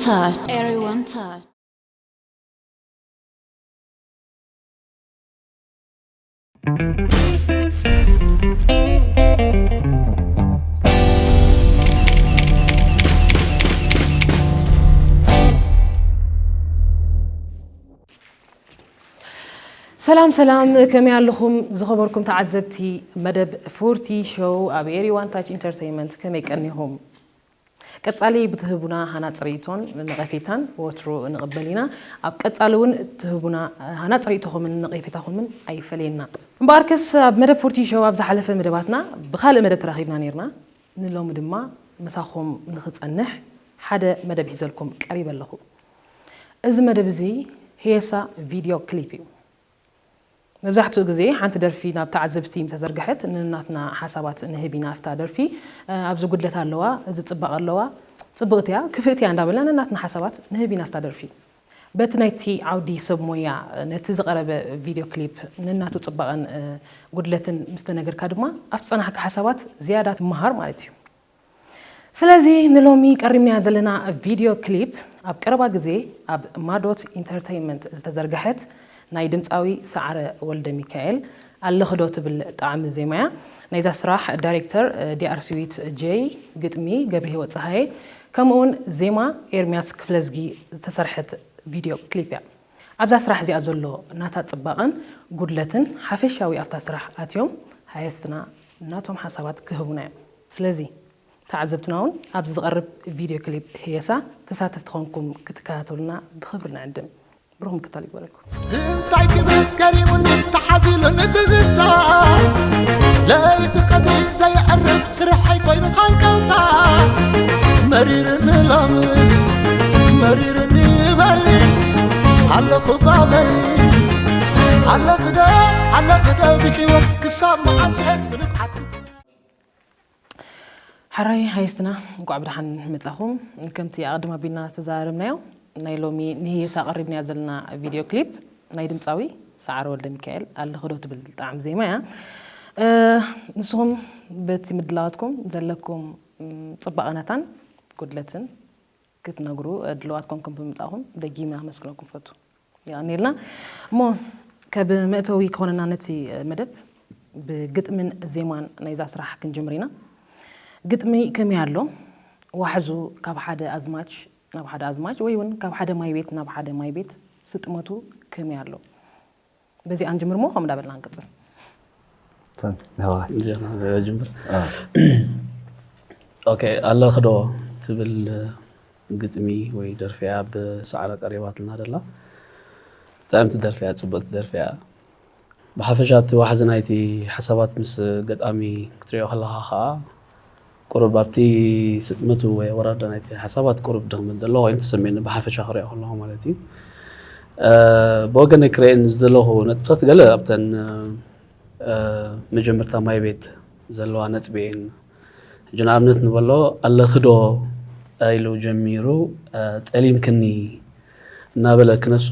Touch. Everyone touch. ሰላም ሰላም፣ ከመይ ኣለኹም ዝኸበርኩም ተዓዘብቲ መደብ ፎርቲ ሾው ኣብ ኤሪ ዋን ታች ኢንተርተይንመንት? ከመይ ቀኒኹም? ቀጻሊ ብትህቡና ሃናጺ ርእይቶን ነቐፌታን ወትሩ ንቕበል ኢና። ኣብ ቀጻሊ እውን ትህቡና ሃናጺ ርእይቶኹምን ነቐፌታኹምን ኣይፈለየና። እምበኣርከስ ኣብ መደብ ፎርቲ ሾው ኣብ ዝሓለፈ መደባትና ብኻልእ መደብ ተራኺብና ነይርና። ንሎሚ ድማ ምሳኹም ንኽጸንሕ ሓደ መደብ ሒዘልኩም ቀሪበ ኣለኹ። እዚ መደብ እዚ ህየሳ ቪድዮ ክሊፕ እዩ። መብዛሕትኡ ግዜ ሓንቲ ደርፊ ናብ ተዓዘብቲ ምስ ተዘርግሐት ንናትና ሓሳባት ንህብ ኢና። ኣብታ ደርፊ ኣብዚ ጉድለት ኣለዋ፣ እዚ ጽባቐ ኣለዋ፣ ጽብቕቲ እያ፣ ክፍእቲ እያ እንዳበልና ንናትና ሓሳባት ንህብ ኢና ኣብታ ደርፊ። በቲ ናይቲ ዓውዲ ሰብ ሞያ ነቲ ዝቐረበ ቪድዮ ክሊፕ ንናቱ ጽባቐን ጉድለትን ምስ ተነገርካ ድማ ኣብቲ ጸናሕካ ሓሳባት ዝያዳ ትመሃር ማለት እዩ። ስለዚ ንሎሚ ቀሪብናያ ዘለና ቪድዮ ክሊፕ ኣብ ቀረባ ግዜ ኣብ ማዶት ኢንተርተይንመንት ዝተዘርግሐት ናይ ድምፃዊ ሰዓረ ወልደ ሚካኤል ኣለኽዶ ትብል ጣዕሚ ዜማ እያ። ናይዛ ስራሕ ዳይሬክተር ዲኣር ስዊት ጄይ፣ ግጥሚ ገብረ ህይወት ፀሃየ፣ ከምኡውን ዜማ ኤርሚያስ ክፍለዝጊ ዝተሰርሐት ቪድዮ ክሊፕ እያ። ኣብዛ ስራሕ እዚኣ ዘሎ ናታ ፅባቐን ጉድለትን ሓፈሻዊ ኣብታ ስራሕ ኣትዮም ሃየስትና ናቶም ሓሳባት ክህቡና እዮም። ስለዚ ተዓዘብትና እውን ኣብዚ ዝቐርብ ቪድዮ ክሊፕ ህየሳ ተሳተፍቲ ኮንኩም ክትከታተሉና ብኽብሪ ንዕድም። ብሩኽ ምክታል ይግበረልኩም። እንታይ ክብል ከሪሙኒ ተሓዚሉኒ ትዝታ፣ ለይቲ ቀትሪ ዘየዕርፍ ስርሐይ ኮይኑ ሃንቀውታ፣ መሪርኒ ሎምስ መሪርኒ በሊ፣ ኣለኹ ባበሊ፣ ኣለኽዶ ኣለኽዶ ብሕይወት ክሳብ መዓስ እየ ትንብዓት። ሓራይ ሃየስትና፣ እንቋዕ ብደሓን መጻኹም። ከምቲ ኣቐድም ኣቢልና ዝተዛረብናዮ፣ ናይ ሎሚ ንህየሳ ኣቐሪብናያ ዘለና ቪድዮ ክሊፕ ናይ ድምጻዊ ሰዓረ ወልደ ሚካኤል ኣለኽዶ ትብል ጣዕሚ ዜማ እያ። ንስኹም በቲ ምድላዋትኩም ዘለኩም ጽባቐ ናታን ጉድለትን ክትነግሩ ድልዋት ኮንኩም ብምጻኹም ደጊመ ኣመስግነኩም ፈቱ። የቐንየልና። እሞ ካብ መእተዊ ክኾነና ነቲ መደብ ብግጥምን ዜማን ናይዛ ስራሕ ክንጅምር ኢና። ግጥሚ ከመይ ኣሎ? ዋሕዙ ካብ ሓደ ኣዝማች ናብ ሓደ ኣዝማች ወይ እውን ካብ ሓደ ማይ ቤት ናብ ሓደ ማይ ቤት ስጥመቱ ከመይ ኣሎ? በዚኣ ንጅምር እሞ ከምኡ እንዳበልና ንቅጽል። ጀምር። ኦኬ፣ ኣለኽዶ ትብል ግጥሚ ወይ ደርፊያ ብሰዓረ ቀሪባትና ደላ። ጥዕምቲ ደርፊያ፣ ጽብቕቲ ደርፊያ። ብሓፈሻ እቲ ዋሕዚ ናይቲ ሓሳባት ምስ ገጣሚ ክትሪኦ ከለኻ ከዓ ቁሩብ ኣብቲ ስጥመቱ ወይ ኣወራርዳ ናይቲ ሓሳባት ቁሩብ ድኽመት ዘሎ ኮይኑ ተሰሚዑኒ፣ ብሓፈሻ ክሪኦ ከለኹ ማለት እዩ። ብወገነይ ክርእየን ዝደለኹ ነጥብታት ገለ ኣብተን መጀመርታ ማይ ቤት ዘለዋ ነጥቢ እየን። ሕጂ ንኣብነት ንበሎ ኣለኽዶ ኢሉ ጀሚሩ ጠሊምክኒ እናበለ ክነሱ፣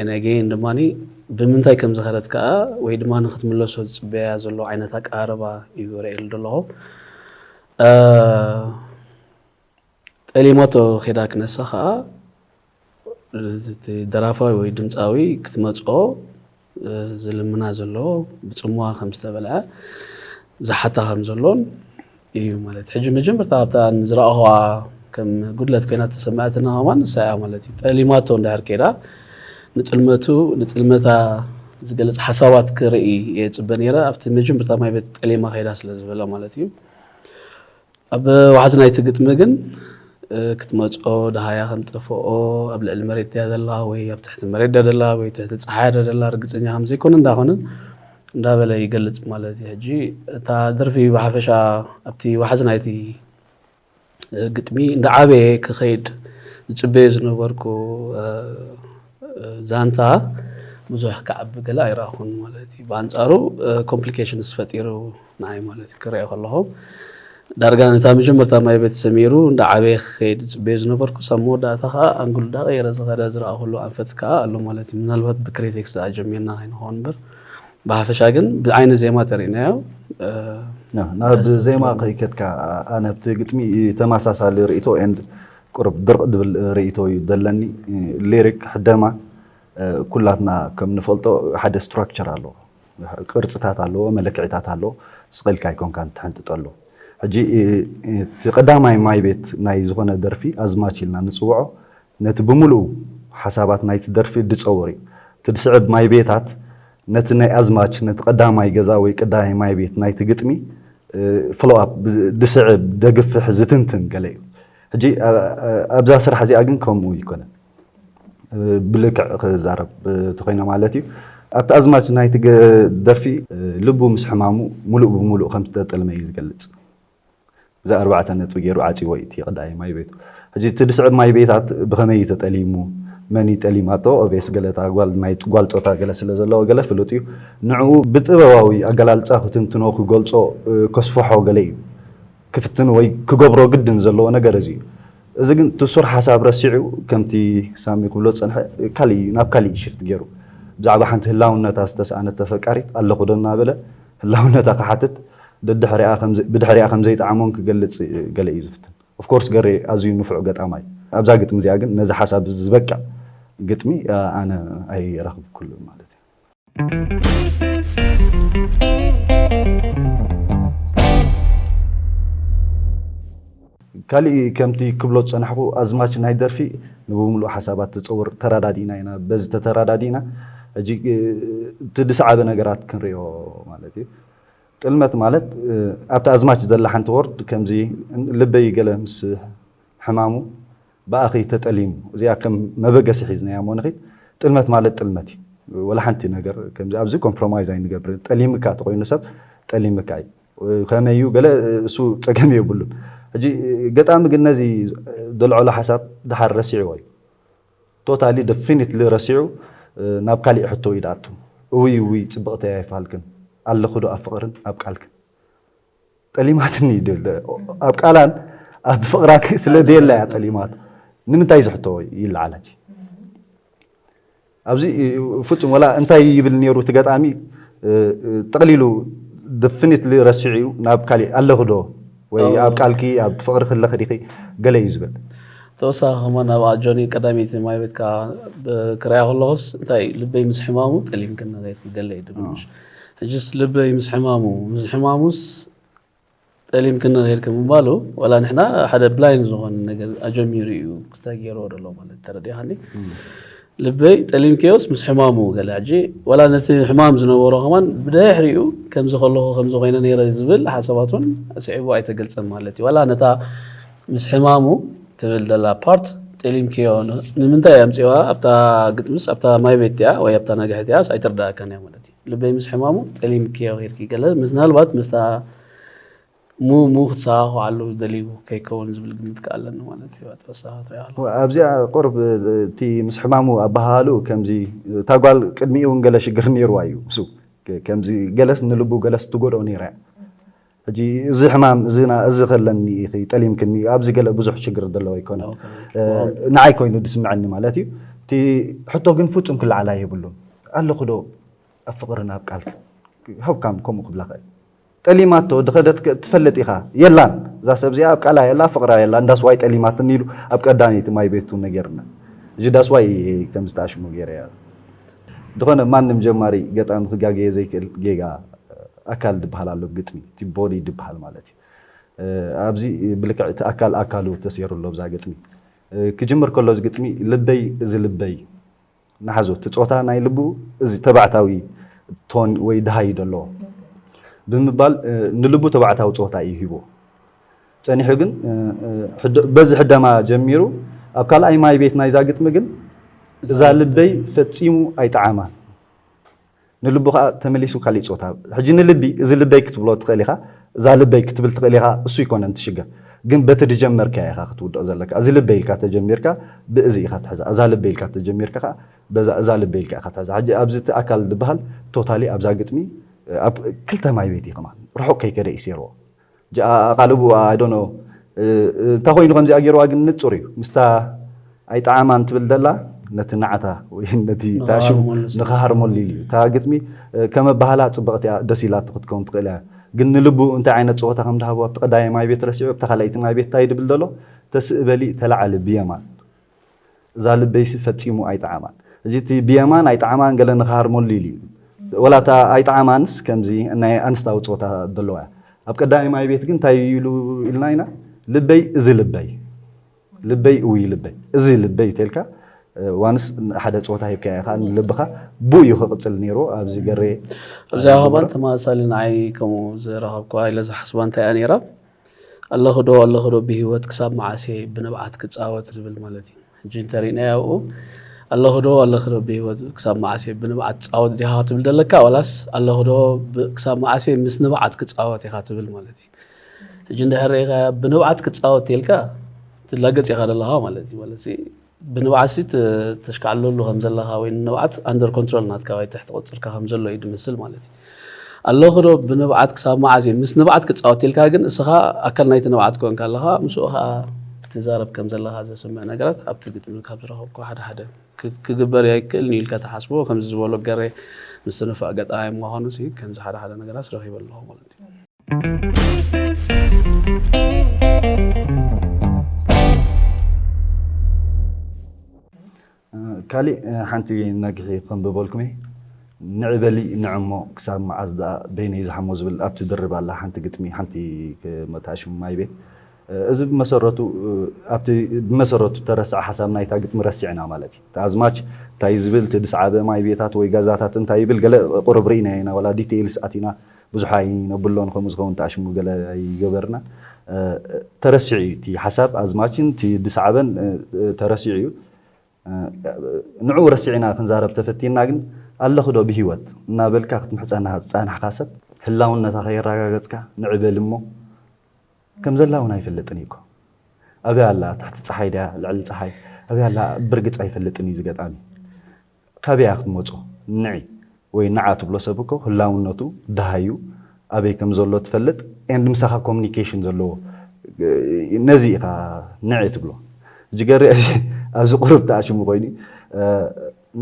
ኤነጌን ድማ ብምንታይ ከም ዝኸደት ከዓ ወይ ድማ ንክትምለሶ ዝፅበያ ዘሎ ዓይነት ኣቀራርባ እዩ ርእየሉ ዘለኹ። ጠሊሞቶ ኬዳ ክነሳ ከዓ እቲ ደራፋዊ ወይ ድምፃዊ ክትመፅኦ ዝልምና ዘሎ ብፅምዋ ከም ዝተበልዐ ዝሓታ ከም ዘሎን እዩ ማለት። ሕጂ መጀመርታ ኣብታ ንዝረኣኹዋ ከም ጉድለት ኮይና ተሰማዕትና ከማን ንሳ እያ ማለት እዩ። ጠሊማቶ እንድሕር ከይዳ ንጥልመቱ ንጥልመታ ዝገልፅ ሓሳባት ክርኢ እየ ዝፅበ ነይረ። ኣብቲ መጀመርታ ማይ ቤት ጠሊማ ከይዳ ስለ ዝበለ ማለት እዩ። ኣብ ዋሕዚ ናይቲ ግጥሚ ግን ክትመፅኦ ደሃያ ከም ጠፍኦ ኣብ ልዕሊ መሬት ድያ ዘላ ወይ ኣብ ትሕቲ መሬት ድያ ደላ ወይ ትሕቲ ፀሓይ ድያ ደላ ርግፀኛ ከም ዘይኮነ እንዳኾነ እንዳበለ ይገልፅ ማለት እዩ። ሕጂ እታ ደርፊ ብሓፈሻ ኣብቲ ዋሕዚ ናይቲ ግጥሚ እንዳዓበየ ክኸይድ ዝፅበዮ ዝነበርኩ ዛንታ ብዙሕ ክዓቢ ገለ ኣይረኣኹን ማለት እዩ። ብኣንፃሩ ኮምፕሊኬሽንስ ፈጢሩ ንዓይ ማለት እዩ ክሪኦ ከለኹ ዳርጋ ነታ መጀመርታ ማይ ቤት ሰሚሩ እንዳዓበየ ክኸይድ ዝፅበዮ ዝነበርኩ ሳብ መወዳእታ ከዓ ኣንግሉ እንዳቐየረ ዝኸደ ዝረኣኹሉ ኣንፈት ከዓ ኣሎ ማለት እዩ። ምናልባት ብክሪቲክስ ደኣ ጀሚርና ከይንኸውን እምበር ብሓፈሻ ግን ብዓይኒ ዜማ ተሪእናዮ። ናብ ዜማ ከይከድካ ኣነ ኣብቲ ግጥሚ ተመሳሳሊ ርእይቶ ኤንድ ቁሩብ ድርቕ ድብል ርእይቶ እዩ ዘለኒ። ሊሪክ ሕደማ ኩላትና ከም ንፈልጦ ሓደ ስትራክቸር ኣለዎ፣ ቅርፅታት ኣለዎ፣ መለክዒታት ኣለዎ። ስቕ ኢልካ ኣይኮንካን ትሕንጥጠሉ። ሕጂ እቲ ቀዳማይ ማይ ቤት ናይ ዝኾነ ደርፊ ኣዝማች ኢልና ንፅውዖ ነቲ ብምሉኡ ሓሳባት ናይቲ ደርፊ ድፀውር እዩ። እቲ ድስዕብ ማይ ቤታት ነቲ ናይ ኣዝማች ነቲ ቀዳማይ ገዛ ወይ ቀዳማይ ማይ ቤት ናይቲ ግጥሚ ፎሎ ኣፕ ድስዕብ፣ ደግፍሕ፣ ዝትንትን ገለ እዩ። ሕጂ ኣብዛ ስራሕ እዚኣ ግን ከምኡ ይኮነን። ብልክዕ ክዛረብ ተኮይነ ማለት እዩ። ኣብቲ ኣዝማች ናይቲ ደርፊ ልቡ ምስ ሕማሙ ሙሉእ ብሙሉእ ከም ዝተጠልመ እዩ ዝገልጽ። እዚ ኣርባዕተ ነጥቢ ገይሩ ዓጺዎ እዩ እቲ ቀዳይ ማይ ቤቱ። ሕጂ እቲ ድስዕብ ማይ ቤታት ብኸመይ እዩ ተጠሊሙ? መን እዩ ጠሊማቶ? ኦቤስ ገለታ ጓል ናይ ጓል ጾታ ገለ ስለ ዘለዎ ገለ ፍሉጥ እዩ። ንዕኡ ብጥበባዊ ኣገላልጻ ክትንትኖ፣ ክገልጾ፣ ከስፍሖ ገለ እዩ። ክፍትን ወይ ክገብሮ ግድን ዘለዎ ነገር እዚ እዩ። እዚ ግን ትሱር ሓሳብ ረሲዑ፣ ከምቲ ሳሚ ክብሎ ዝጸንሐ፣ ካልእ እዩ፣ ናብ ካልእ እዩ ሽፍት ገይሩ። ብዛዕባ ሓንቲ ህላውነታ ዝተስኣነት ተፈቃሪት ኣለኹ ዶ እናበለ ህላውነታ ክሓትት፣ ደድሕሪኣ ከም ዘ-፣ ብድሕሪኣ ከም ዘይጠዓሞን ክገልጽ ገለ እዩ ዝፍትን። ኦፍኮርስ ገሬ ኣዝዩ ንፉዕ ገጣማይ። ኣብዛ ግጥሚ እዚኣ ግን ነዚ ሓሳብ ዝበቅዕ ግጥሚ ኣነ ኣይረኽብኩሉን ማለት እዩ። ካልእ ከምቲ ክብሎ ዝጸናሕኩ ኣዝማች ናይ ደርፊ ንብምሉእ ሓሳባት ትጸውር ተረዳዲእና ኢና። በዚ ተተረዳዲእና ሕጂ እቲ ዝሰዓበ ነገራት ክንሪኦ ማለት እዩ። ጥልመት ማለት ኣብቲ ኣዝማች ዘላ ሓንቲ ወርድ ከምዚ ልበይ ገለ ምስ ሕማሙ ብኣኺ ተጠሊሙ። እዚኣ ከም መበገሲ ሒዝናያ እሞ ንኺድ። ጥልመት ማለት ጥልመት እዩ። ወላ ሓንቲ ነገር ከምዚ ኣብዚ ኮምፕሮማይዝ ኣይንገብርን። ጠሊምካ ተኾይኑ ሰብ ጠሊምካ እዩ። ከመይ እዩ ገለ እሱ ጸገም የብሉን። ሕጂ ገጣሚ ግን ነዚ ዘልዐሎ ሓሳብ ድሓር ረሲዕዎ እዩ። ቶታሊ ደፊኒትሊ ረሲዑ ናብ ካሊእ ሕቶ እዩ ድኣቱ። እውይ እውይ ጽብቕተይ ኣይፋልክን ኣለኹ ዶ ኣብ ፍቕርን ኣብ ቃልክን? ጠሊማትኒ ይብል። ኣብ ቃላን ኣብ ፍቕራን ስለ ደየላ እያ ጠሊማት። ንምንታይ ዝሕቶ ይለዓል ሕጂ? ኣብዚ ፍጹም ወላ እንታይ ይብል ነይሩ እቲ ገጣሚ፣ ጠቕሊሉ ደፊኒትሊ ረሲዑ እዩ ናብ ካሊእ ኣለኹ ዶ ወይ ኣብ ቃልኪ ኣብ ፍቕሪ ክለኺ ዲኺ ገለ እዩ ዝብል። ተወሳኺ ከማን ኣብ ኣጆኒ ቀዳመይቲ ማይ ቤትካ ክሪኣ ከለኹስ እንታይ ልበይ ምስ ሕማሙ ጠሊምክኒ ከይድኪ ገለ እዩ ድብል ምሽ? ሕጅስ ልበይ ምስ ሕማሙ፣ ምስ ሕማሙስ ጠሊምክኒ ከይድኪ ምባሉ ዋላ ንሕና ሓደ ብላይንድ ዝኾነ ነገር ኣጀሚሩ እዩ ክስታይ ገይርዎ ዘሎ ማለት ተረዲእካኒ? ልበይ ጠሊምክዮስ ምስ ሕማሙ ገለ ሕጂ ዋላ ነቲ ሕማም ዝነበሮ ከማን ብድሕሪኡ ከምዚ ከለኹ ከምዚ ኮይነ ነይረ ዝብል ሓሳባት እውን ኣስዒቡ ኣይተገልጸን ማለት እዩ። ዋላ ነታ ምስ ሕማሙ ትብል ዘላ ፓርት ጠሊምክዮ ን-፣ ንምንታይ ኣምጽዋ ኣብታ ግጥምስ ኣብታ ማይ ቤት እያ ወይ ኣብታ ነግሕት እያስ ኣይተርዳእካን እያ ማለት እዩ። ልበይ ምስ ሕማሙ ጠሊምክዮ ከይድኪ ገለ ምስ ናልባት ምስታ ሙ ሙ ክትሰኻኽዓሉ ደልዩ ከይከውን ዝብል ግምት ከኣ ኣለኒ ማለት እዩ። ኣቶ ፍስሃ ትሪኦ ኣለኻ? ኣብዚኣ ቁሩብ እቲ ምስ ሕማሙ ኣበሃህልኡ ከምዚ እታ ጓል ቅድሚኡ እውን ገለ ሽግር ነይርዋ እዩ። እሱ ከ-፣ ከምዚ ገለስ ንልቡ ገለስ ትጎድኦ ነይራ እያ። ሕጂ እዚ ሕማም እዚ ና-፣ እዚ ከለኒ ኢኺ ጠሊምክኒ ኣብዚ ገለ ብዙሕ ሽግር ዘለዎ ኣይኮነን። ኦኬ። እ፣ ንዓይ ኮይኑ ዝስምዐኒ ማለት እዩ። እቲ ሕቶ ግን ፍጹም ክለዓል ኣይብሉን። ኣለኹ ዶ ኣብ ፍቕርን ኣብ ቃልክን? ሃብካም ከምኡ ክብላ ክእል። ጠሊማቶ ድኸደት ከ-፣ ትፈልጥ ኢኻ። የላን። እዛ ሰብ እዚኣ ኣብ ቃላ የላ፣ ፍቕራ የላ። እንዳስዋይ ጠሊማትኒ ኢሉ ኣብ ቀዳመይቲ ማይ ቤቱ ነጌርና። እዚ ዳስዋይ ከም ዝተኣሽሙ ገይረ እያ። ድኾነ ማንም ጀማሪ ገጣሚ ክጋገየ ዘይክእል ጌጋ ኣካል ድበሃል ኣሎ ብግጥሚ። እቲ ቦዲ ድበሃል ማለት እዩ። እ፣ ኣብዚ ብልክዕ እቲ ኣካል ኣካሉ ተሰይሩ ኣሎ ብዛ ግጥሚ። እ፣ ክጅምር ከሎ እዚ ግጥሚ ልበይ፣ እዚ ልበይ ንሓዞ፣ እቲ ጾታ ናይ ልቡ እዚ ተባዕታዊ ቶን ወይ ደሃይ እዩ ዘለዎ ብምባል፣ እ፣ ንልቡ ተባዕታዊ ጾታ እዩ ሂቦ። ጸኒሑ ግን፣ እ፣ እ፣ ሕደ-፣ በዚ ሕደማ ጀሚሩ ኣብ ካልኣይ ማይ ቤት ናይዛ ግጥሚ ግን እዛ ልበይ ፈጺሙ ኣይጠዓማን። ንልቡ ከኣ ተመሊሱ ካሊእ ጾታ። ሕጂ ንልቢ፣ እዚ ልበይ ክትብሎ ትኽእል ኢኻ፣ እዛ ልበይ ክትብል ትኽእል ኢኻ፣ እሱ ኣይኮነን እቲ ሽግር። ግን በቲ ድጀመርካዮ ኢኻ ክትውድኦ ዘለካ። እዚ ልበይ ኢልካ ተጀሚርካ፣ ብእዚ ኢኻ ትሕዛ። እዛ ልበይ ኢልካ ተጀሚርካ ከኣ፣ በዛ፣ እዛ ልበይ ኢልካ ኢኻ ትሕዛ። ሕጂ ኣብዚ እቲ ኣካል ዝበሃል ቶታሊ ኣብዛ ግጥሚ፣ ኣብ ክልተ ማይ ቤት እዩ ከማን። ርሑቕ ከይከደ እዩ ሴርዎ። ጃ-፣ ኣቓልቡ፣ I don't know፣ እ-፣ እ-፣ እንታይ ኮይኑ ከምዚኣ ገይርዋ ግን ንጹር እዩ። ምስታ ኣይጠዓማን ትብል ዘላ ነቲ ናዕታ ወይ ነቲ ንኽሃርመሉ ታሽሙ ስለ። ንኽሃርመሉ ኢሉ እዩ። እታ ግጥሚ፣ እ፣ ከም ኣበሃህላ ጽብቕቲ እያ፣ ደስ ኢላቶ ክትከውን ትኽእል እያ። ግን ንልቡ እንታይ ዓይነት ጸወታ ከም ዝሃቦ ኣብቲ ቀዳማይ ማይ ቤት ረሲዑ፣ ኣብታ ካልኣይቲ ማይ ቤት እንታይ ድብል ዘሎ? ተስእ በሊ ተላዓሊ ብየማን። እዛ ልበይሲ ፈጺሙ ኣይጠዓማን። ሕጂ እቲ ብየማን ኣይጠዓማን ገለ ንኽሃርመሉ ኢሉ እዩ። ወላ እታ ኣይጠዓማንስ ከምዚ ናይ ኣንስታዊ ጾታ ዘለዋ እያ። ኣብ ቀዳማይ ማይ ቤት ግን እንታይ ኢሉ ኢልና ኢና? ልበይ፣ እዚ ልበይ፣ ልበይ፣ እውይ ልበይ፣ እዚ ልበይ ተልካ፣ ዋንስ ሓደ ጾታ ሂብካዮ ከኣ ንልብኻ ብኡ እዩ ክቕጽል ነይሩ። ኣብዚ ገሬ ኣብዚኣ ኸባን ተመሳሳሊ ንዓይ ከምኡ ዝረኸብኩዋ ኢለ ዝሓስባ እንታይ እያ ነይራ? ኣለኹ ዶ፣ ኣለኹ ዶ ብህይወት ክሳብ መዓስ እየ ብንብዓት ክጻወት ዝብል ማለት እዩ። ሕጂ እንተሪእናዮ ኣብኡ፣ ኣለኹ ዶ፣ ኣለኹ ዶ ብህይወት ክሳብ መዓስ እየ ብንብዓት ትጻወት ዲኻ ክትብል ዘለካ፣ ዋላስ ኣለኹ ዶ ብ-፣ ክሳብ መዓስ እየ ምስ ንብዓት ክጻወት ኢኻ ትብል ማለት እዩ። ሕጂ እንድሕር ርኢኻያ ብንብዓት ክጻወት ኢልካ ትላገጽ ኢኻ ዘለኻ ማለት እዩ። ማለት ሲ ብንብዓት ሲ ት-፣ ተሽካዕለሉ ከም ዘለኻ ወይ ንብዓት under control ናትካ ወይ ትሕቲ ቁጽርካ ከም ዘሎ እዩ ዝመስል ማለት እዩ። ኣለኹ ዶ ብንብዓት ክሳብ መዓዝ እየ? ምስ ንብዓት ክጻወት ኢልካ ግን እስኻ ኣካል ናይቲ ንብዓት ኮንካ ኣለኻ፣ ምስኡ ኸኣ ትዛረብ ከም ዘለኻ ዘስምዕ ነገራት ኣብቲ ግጥሚ ካብ ዝረኸብኩ ሓደ ሓደ ክ-፣ ክግበር ኣይክእልን እዩ ኢልካ ትሓስቦ ከምዚ ዝበሎ ገሬ ምስትንፋእ ገጣሚ ምዃኑ ሲ ከምዚ ሓደ ሓደ ነገራት ረኺበ ኣለኹ ማለት እዩ። ካሊእ ሓንቲ ነግሒ ከንብበልኩም እየ። ንዕበሊ ንዕሞ ክሳብ መዓዝ ደኣ በይነይ ዝሓሞ ዝብል ኣብቲ ድርብ ኣላ ሓንቲ ግጥሚ፣ ሓንቲ ክ-፣ መታሽም ማይ ቤት። እዚ ብመሰረቱ፣ ኣብቲ ብመሰረቱ ተረስዐ ሓሳብ ናይታ ግጥሚ ረሲዕና ማለት እዩ። እቲ ኣዝማች እንታይ ዝብል፣ እቲ ድስዓበ ማይ ቤታት ወይ ገዛታት እንታይ ይብል፣ ገለ ቁሩብ ርኢና ኢና፣ ዋላ ዲቴይልስ ኣቲና ብዙሕ ኣይነብሎን፣ ከምኡ ዝኸውን ተኣሽሙ ገለ ኣይገበርናን። ተረሲዑ እዩ እቲ ሓሳብ ኣዝማችን እቲ ድስዓበን፣ ተረሲዑ እዩ። ንዕኡ ረሲዕና ክንዛረብ ተፈቲና ግን፣ ኣለኹ ዶ ብህይወት እናበልካ ክትምሕጸና ዝጸናሕካ ሰብ፣ ህላውነታ ከየረጋገጽካ ንዕበል እሞ፣ ከም ዘላ እውን ኣይፈልጥን እዩ እኮ። ኣበይ ኣላ? ትሕቲ ጸሓይ ድያ? ልዕሊ ጸሓይ? ኣበይ ኣላ? ብርግጽ ኣይፈልጥን እዩ እዚ ገጣሚ። ካበይ እያ ክትመጾ? ንዒ ወይ ንዓ ትብሎ ሰብ እኮ ህላውነቱ ደሃዩ ኣበይ ከም ዘሎ ትፈልጥ፣ ኤንድ ምሳኻ ኮሚኒኬሽን ዘለዎ፣ ነዚ ኢኻ ንዒ ትብሎ። ሕጂ ገሪ ኣብዚ ቁሩብ ተኣሽሙ ኮይኑ፣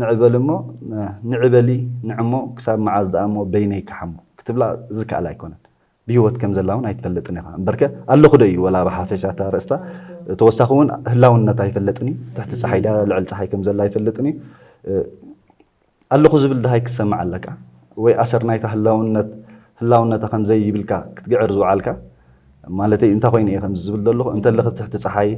ንዕበል እሞ፣ ንዕበሊ፣ ንዕሞ ክሳብ መዓዝ ደኣ እሞ በይነይ ክሓሞ ክትብላ ዝከኣል ኣይኮነን። ብህይወት ከም ዘላ እውን ኣይትፈልጥን ኢኻ። እምበርከ ኣለኹ ዶ እዩ ወላ ብሓፈሻ እታ ኣርእስታ? ተወሳኺ እውን ህላውነት ኣይፈልጥን እዩ። ትሕቲ ጸሓይ ድያ ልዕሊ ጸሓይ ከም ዘላ ኣይፈልጥን እዩ። ኣለኹ ዝብል ደሃይ ክትሰምዕ ኣለካ ወይ ኣሰር ናይታ ህላውነት፣ ህላውነታ ከም ዘይብልካ ክትግዕር ዝወዓልካ? ማለተይ እንታይ ኮይኑ እየ ከምዚ ዝብል ዘለኹ? እንተለኺ ትሕቲ ጸሓይ፣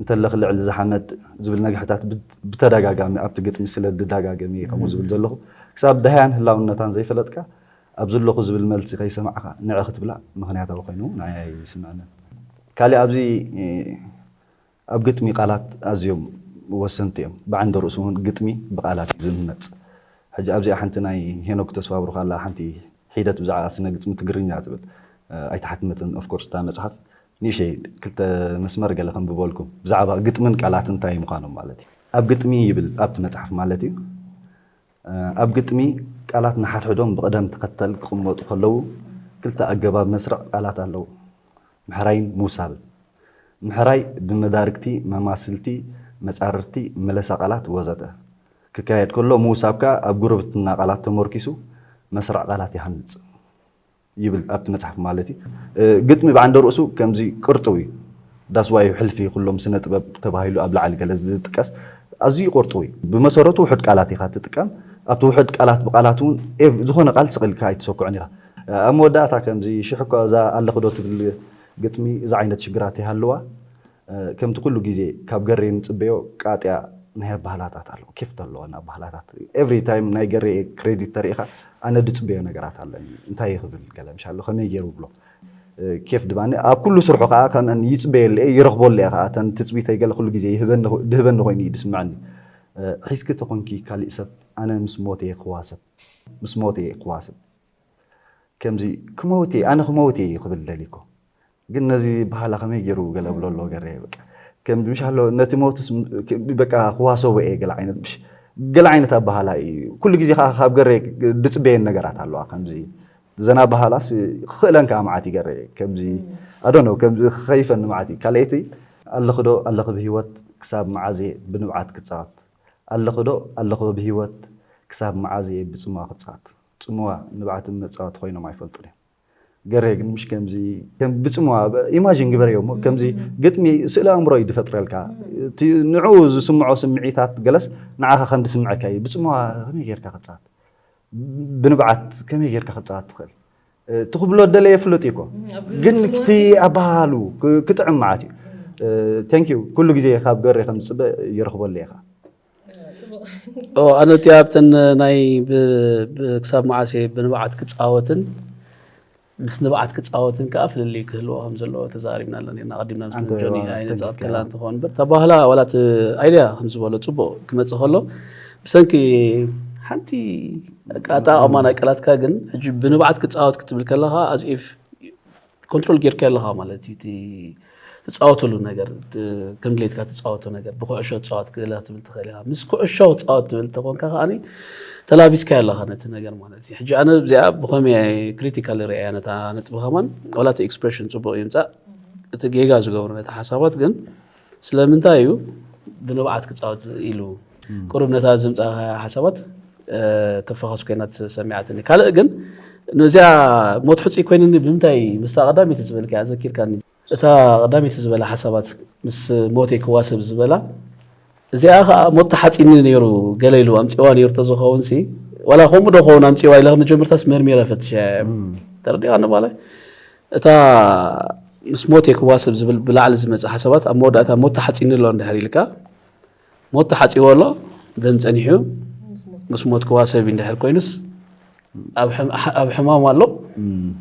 እንተለኺ ልዕሊ ዝሓመድ ዝብል ነግሕታት ብ-፣ ብተደጋጋሚ ኣብቲ ግጥሚ ስለ ዝደጋገመ እየ ከምኡ ዝብል ዘለኹ። ክሳብ ደሃያን ህላውነታን ዘይፈለጥካ፣ ኣብ ዘለኹ ዝብል መልሲ ከይሰማዕካ ንዒ ክትብላ ምኽንያታዊ ኮይኑ ንዓይ ኣይስምዐንን። ካሊእ ኣብዚ፣ እ፣ ኣብ ግጥሚ ቃላት ኣዝዮም ወሰንቲ እዮም። ብዓንደ ርእሱ እውን ግጥሚ ብቃላት እዩ ዝህነጽ። ሕጂ ኣብዚኣ ሓንቲ ናይ ሄኖክ ተስፋብሩኽ ኣላ፣ ሓንቲ ሒደት ብዛዕባ ስነ ግጥሚ ትግርኛ ትብል፣ እ፣ ኣይተሓትመትን። ኦፍ ኮርስ እታ መጽሓፍ ንእሽተይ ክልተ መስመር ገለ ከንብበልኩም ብዛዕባ ግጥምን ቃላትን እንታይ ምዃኖም ማለት እዩ። ኣብ ግጥሚ ይብል ኣብቲ መጽሓፍ ማለት እዩ። ኣብ ግጥሚ ቃላት ንሓድሕዶም ብቕደም ተኸተል ክቕመጡ ከለዉ ክልተ ኣገባብ መስርዕ ቃላት ኣለዉ፣ ምሕራይን ምውሳብን። ምሕራይ ብመዳርግቲ፣ መማስልቲ፣ መጻርርቲ፣ መለሳ ቃላት ወዘተ ክካየድ ከሎ፣ ምውሳብ ከኣ ኣብ ጉርብትና ቃላት ተመርኪሱ መስርዕ ቃላት ይሃንጽ። ይብል ኣብቲ መጽሓፍ ማለት እዩ። እ፣ ግጥሚ ብዓንደ ርእሱ ከምዚ ቅርጥው እዩ። ዳስዋይ ሕልፊ ኩሎም ስነ ጥበብ ተባሂሉ ኣብ ላዕሊ ገለ ዝጥቀስ ኣዝዩ ቅርጥው እዩ። ብመሰረቱ ውሑድ ቃላት ኢኻ ትጥቀም። ኣብቲ ውሑድ ቃላት ብቃላት እውን ኤቭ-፣ ዝኾነ ቃል ስቕ ኢልካ ኣይትሰኩዕን ኢኻ። ኣብ መወዳእታ ከምዚ ሽሕ እኳ እዛ ኣለኹ ዶ ትብል ግጥሚ እዛ ዓይነት ሽግራት ይሃልዋ፣ ከምቲ ኩሉ ግዜ ካብ ገሬ ንጽበዮ ቃጥያ ናይ ኣባህላታት ኣሎ። ኬፍ ኣለዎ ን ኣባህላታት። ኤቭሪ ታይም ናይ ገሬ ክሬዲት ተሪኢኻ ኣነ ድጽበዮ ነገራት ኣለኒ። እንታይ ክብል ገለ ምሽ ኣሎ፣ ከመይ ገይሩ ብሎ። ኬፍ ድማ ኣብ ኩሉ ስርሑ ከኣ ከምአን ይጽበየሉ እየ፣ ይረኽበሉ እየ ከኣ። እተን ትጽቢተይ ገለ ኩሉ ግዜ ይህበኒ፣ ድህበኒ ኮይኑ እዩ ድስምዐኒ። ሒዝኪ ተኾንኪ ካሊእ ሰብ ኣነ ምስ ሞት እየ ክዋሰብ፣ ምስ ሞት እየ ክዋስብ። ከምዚ ክመውት እየ፣ ኣነ ክመውት እየ ክብል ደልዩ እኮ። ግን ነዚ በሃላ ከመይ ገይሩ ገለ ብሎ ኣሎ ገረ በቃ። ከም ምሽ ኣሎ ነቲ ሞትስ በቃ ክዋሰቦ እየ ገለ ዓይነት ምሽ፣ ገለ ዓይነት ኣበሃላ እዩ። ኩሉ ግዜ ከኣ ካብ ገረ ድጽበየን ነገራት ኣለዋ ከምዚ። ዘና በሃላስ ክኽእለን ከኣ መዓት ይገረ ከምዚ። ኣዶኖ ከምዚ ክኸይፈኒ መዓት እዩ። ካልኣይቲ ኣለኺ ዶ ኣለኺ ብህይወት ክሳብ መዓዝ እየ ብንብዓት ክጻወት? ኣለኺ ዶ ኣለኺ ብህይወት ክሳብ መዓዝ እየ ብጽምዋ ክጻወት? ጽምዋ ንብዓትን መጻወቲ ኮይኖም ኣይፈልጡን እዮም። ገሬ ግን ምሽ ከምዚ ከም ብጽምዋ ኢማጂን ግበርዮ እሞ ከምዚ ግጥሚ ስእሊ ኣእምሮ እዩ ዝፈጥረልካ። እቲ ንዑ ዝስምዖ ስምዒታት ገለስ ንዓኻ ከም ዝስምዐካ እዩ። ብጽምዋ ከመይ ጌርካ ክጻወት፣ ብንብዓት ከመይ ጌርካ ክጻወት ትኽእል? እቲ ክብሎ ደለየ ፍሉጥ እዩ እኮ። ግን ክቲ ኣባሃሉ ክ- ክጥዕም መዓት እዩ። ቴንክ ዩ። ኩሉ ግዜ ካብ ገሬ ከም ዝጽበ ይረኽበሉ ኢኻ። ኦ ኣነ እቲ ኣብተን ናይ ብ- ብ- ክሳብ መዓሴ ብንብዓት ክጻወትን ምስ ንብዓት ክጻወትን ከዓ ፍልልይ ክህልዎ ከም ዘለዎ ተዛሪብና ኣለና። ኣቐዲምና ምስ ኣንተ ጆኒ ዋ- ኣይነጻወት ተንኪ- ከላ እንትኸውን በር ተባህላ ዋላ እቲ ኣይድያ ከም ዝበሎ ጽቡቕ ክመጽእ ከሎ ብሰንኪ ሓንቲ ኣቃጣ ኣማና ቃላትካ ግን ሕጂ ብንብዓት ክጻወት ክትብል ከለኻ ኣዝኢፍ ኮንትሮል ጌርካ ኣለኻ ማለት እዩ። እቲ ትጻወተሉ ነገር ት- ከም ድሌትካ ትጻወቶ ነገር ብኩዕሾ ትጻወት ክእላ ትብል ትኽእል ኢኻ። ምስ ኩዕሾ ትጻወት ትብል ተኾንካ ከዓኒ ተላቢስካ ኣለኻ ነቲ ነገር ማለት እዩ። ሕጂ ኣነ እዚኣ ብኸመይ ክሪቲካል ርእያ ነታ ነጥቢ ከማን ዋላ እቲ ኤክስፕሬሽን ጽቡቕ ይምጻእ እቲ ጌጋ ዝገብሩ ነቲ ሓሳባት ግን ስለምንታይ እዩ ብንብዓት ክጻወት ኢሉ ቁሩብ ነታ ዝምጻእ ሓሳባት ተፋኸስ ኮይና ሰሚዓትኒ። ካልእ ግን ነዚኣ ሞት ሕጹይ ኮይንኒ ብምንታይ ምስታ ቀዳመይቲ ዝበልካ ዘኪርካኒ እታ ቀዳመይቲ ዝበለ ሓሳባት ምስ ሞቴ ክዋሰብ ዝበላ እዚኣ ከዓ ሞት ተሓፂኒ ነይሩ ገለ ኢሉ ኣምፂዋ ነይሩ ተዝኸውን ሲ ዋላ ከምኡ ዶ ኸውን ኣምፂዋ ኢለ መጀመርታስ መርሚረ ፈትሸ ተረዲኻ ንባለ እታ ምስ ሞት የክዋስብ ዝብል ብላዕሊ ዝመፅእ ሓሳባት ኣብ መወዳእታ ሞት ተሓፂኒ ኣሎ እንድሕር ኢልካ ሞት ተሓፂዎ ኣሎ ደን ፀኒሑ ምስ ሞት ክዋሰብ እንድሕር ኮይኑስ ኣብ ሕም- ኣብ ሕማም ኣሎ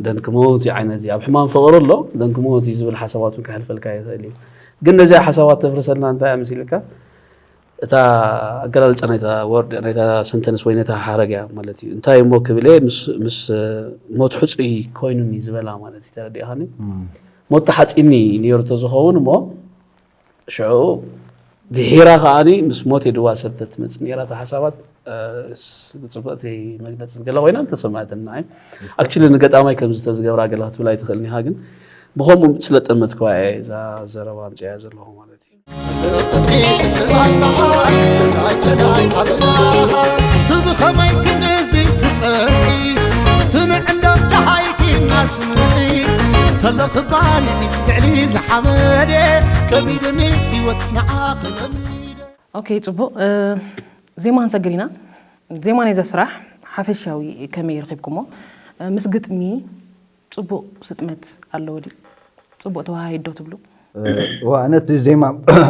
ደን ክመውት እዩ ዓይነት እዩ ኣብ ሕማም ፍቕሪ ኣሎ ደን ክመውት እዩ ዝብል ሓሳባት እውን ክሕልፈልካ ይኽእል እዩ ግን ነዚኣ ሓሳባት ተፍርሰልና እንታይ ኣምሲልካ እታ ኣገላልፃ ናይታ ወርድ ናይታ ሰንተንስ ወይ ነታ ሓረግ እያ ማለት እዩ እንታይ እሞ ክብል እየ ምስ ምስ ሞት ሕፁይ ኮይኑኒ ዝበላ ማለት እዩ ተረዲእኻኒ ሞት ተሓፂኒ ነይሩ ተዝኸውን እሞ ሽዑ ድሒራ ከዓኒ ምስ ሞት የድዋ ሰብ ተትመፅ ነይራ እታ ሓሳባት ብፅቡቅቲ መግለፂ ገለ ኮይና እንተሰማዕትን ንዓይ ኣክቹሊ ንገጣማይ ከም ዝተዝገብራ ገለ ክትብል ኣይትኽእልን ኢኻ ግን ብከምኡ ስለጠመትክዋ እየ እዛ ዘረባ ኣምፅያ ዘለኹ ማለት እዩ ብኸመይ ክንዚ ትጸርፊ ትንዕንዶ ደሃይኪ እናስምዒ ተለኽባኒ ልዕሊ ዝሓመደ ከቢድኒ ህይወት ንዓኽለኒ ኦኬ ጽቡቕ ዜማ ክንሰግር ኢና ዜማ ናይዛ ስራሕ ሓፈሻዊ ከመይ ረኺብኩሞ ምስ ግጥሚ ጽቡቕ ስጥመት ኣለዎ ድዩ ጽቡቕ ተወሃሂድ ዶ ትብሉ ዋ ነቲ ዜማ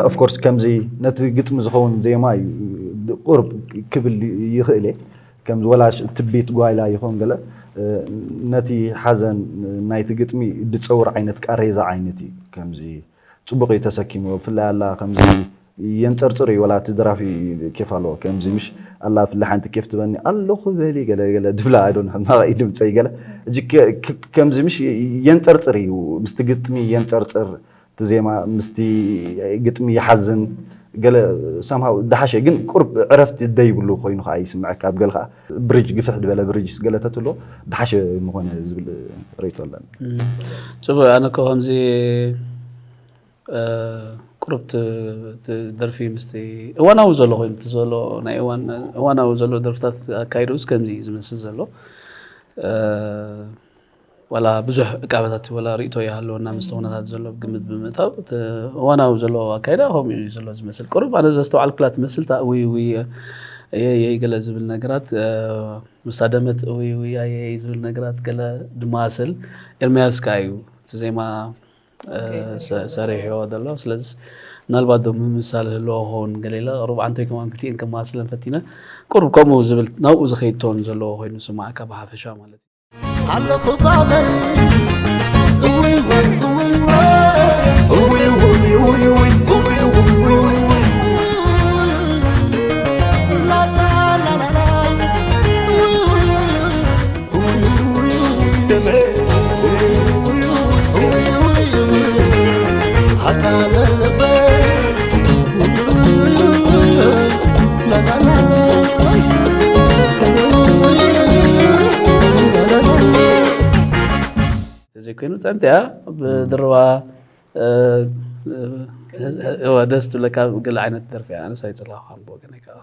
ኦፍኮርስ ከምዚ ነቲ ግጥሚ ዝኸውን ዜማ እዩ ቁርብ ክብል ይኽእል እየ ከምዚ ወላ ትቢት ጓይላ ይኹን ገለ ነቲ ሓዘን ናይቲ ግጥሚ ድፀውር ዓይነት ቃሬዛ ዓይነት እዩ ከምዚ ፅቡቕ እዩ ተሰኪሙ ብፍላይ ኣላ ከምዚ የንፀርፅር እዩ ወላ እቲ ደራፊ ኬፍ ኣለዎ ከምዚ ምሽ ኣላ ፍለ ሓንቲ ኬፍ ትበኒ ኣለኹ በሊ ገለ ገለ ድብላ ኣይዶን ሕማቕ እዩ ድምፀይ ገለ ከምዚ ምሽ የንፀርፅር እዩ ምስቲ ግጥሚ የንፀርፅር እቲ ዜማ ምስቲ ግጥሚ ይሓዝን ገለ ሰምሃው ድሓሸ ግን ቁርብ ዕረፍቲ ደይብሉ ኮይኑ ከዓ ይስምዐካ ኣብ ገለ ከዓ ብሪጅ ግፍሕ ዝበለ ብሪጅ ገለ ተትሎ ድሓሸ ምኾነ ዝብል ርእቶ ኣለኒ ፅቡቅ ኣነ እኮ ከምዚ ቁርብ ደርፊ ምስቲ እዋናዊ ዘሎ ኮይኑ እቲ ዘሎ ናይ እዋን እዋናዊ ዘሎ ደርፍታት ኣካይዱ ከምዚ እዩ ዝመስል ዘሎ ዋላ ብዙሕ ዕቃበታት ወላ ርእቶ ይሃለወና ምስቲ ኩነታት ዘሎ ግምት ብምእታው እቲ እዋናዊ ዘሎ ኣካይዳ ከምኡ እዩ ዘሎ ዝመስል ቅሩብ ኣነ ዘስተውዓልኩላ ትመስል እታ እውይ እውይ የይ ገለ ዝብል ነገራት ምስታ ደመት እውይ እውይ ኣየይ ዝብል ነገራት ገለ ድማስል ኤርምያስ ከ እዩ እቲ ዜማ ሰሪሕዎ ዘሎ ስለዚ ምናልባት ዶ ምምሳል ህልዎ ክኸውን ገለ ኢለ ሩብ ዓንተይ ከማን ክልቲኤን ከማስለን ፈቲነ ቁሩብ ከምኡ ዝብል ናብኡ ዝኸይድ ቶን ዘለዎ ኮይኑ ስማዕካ ብሓፈሻ ማለት እዩ ኣለኹ ባበል እውይ ወይ እውይ ወይ እውይ እውይ እውይ እውይ እውይ እውይ እውይ እውይ ላላላላላ ዘይኮይኑ ጸንቲያ ብድርባ ደስ ትብለካ ገለ ዓይነት ደርፊ ኣነስ ኣይፅላኹ ብወገነይ ከዓ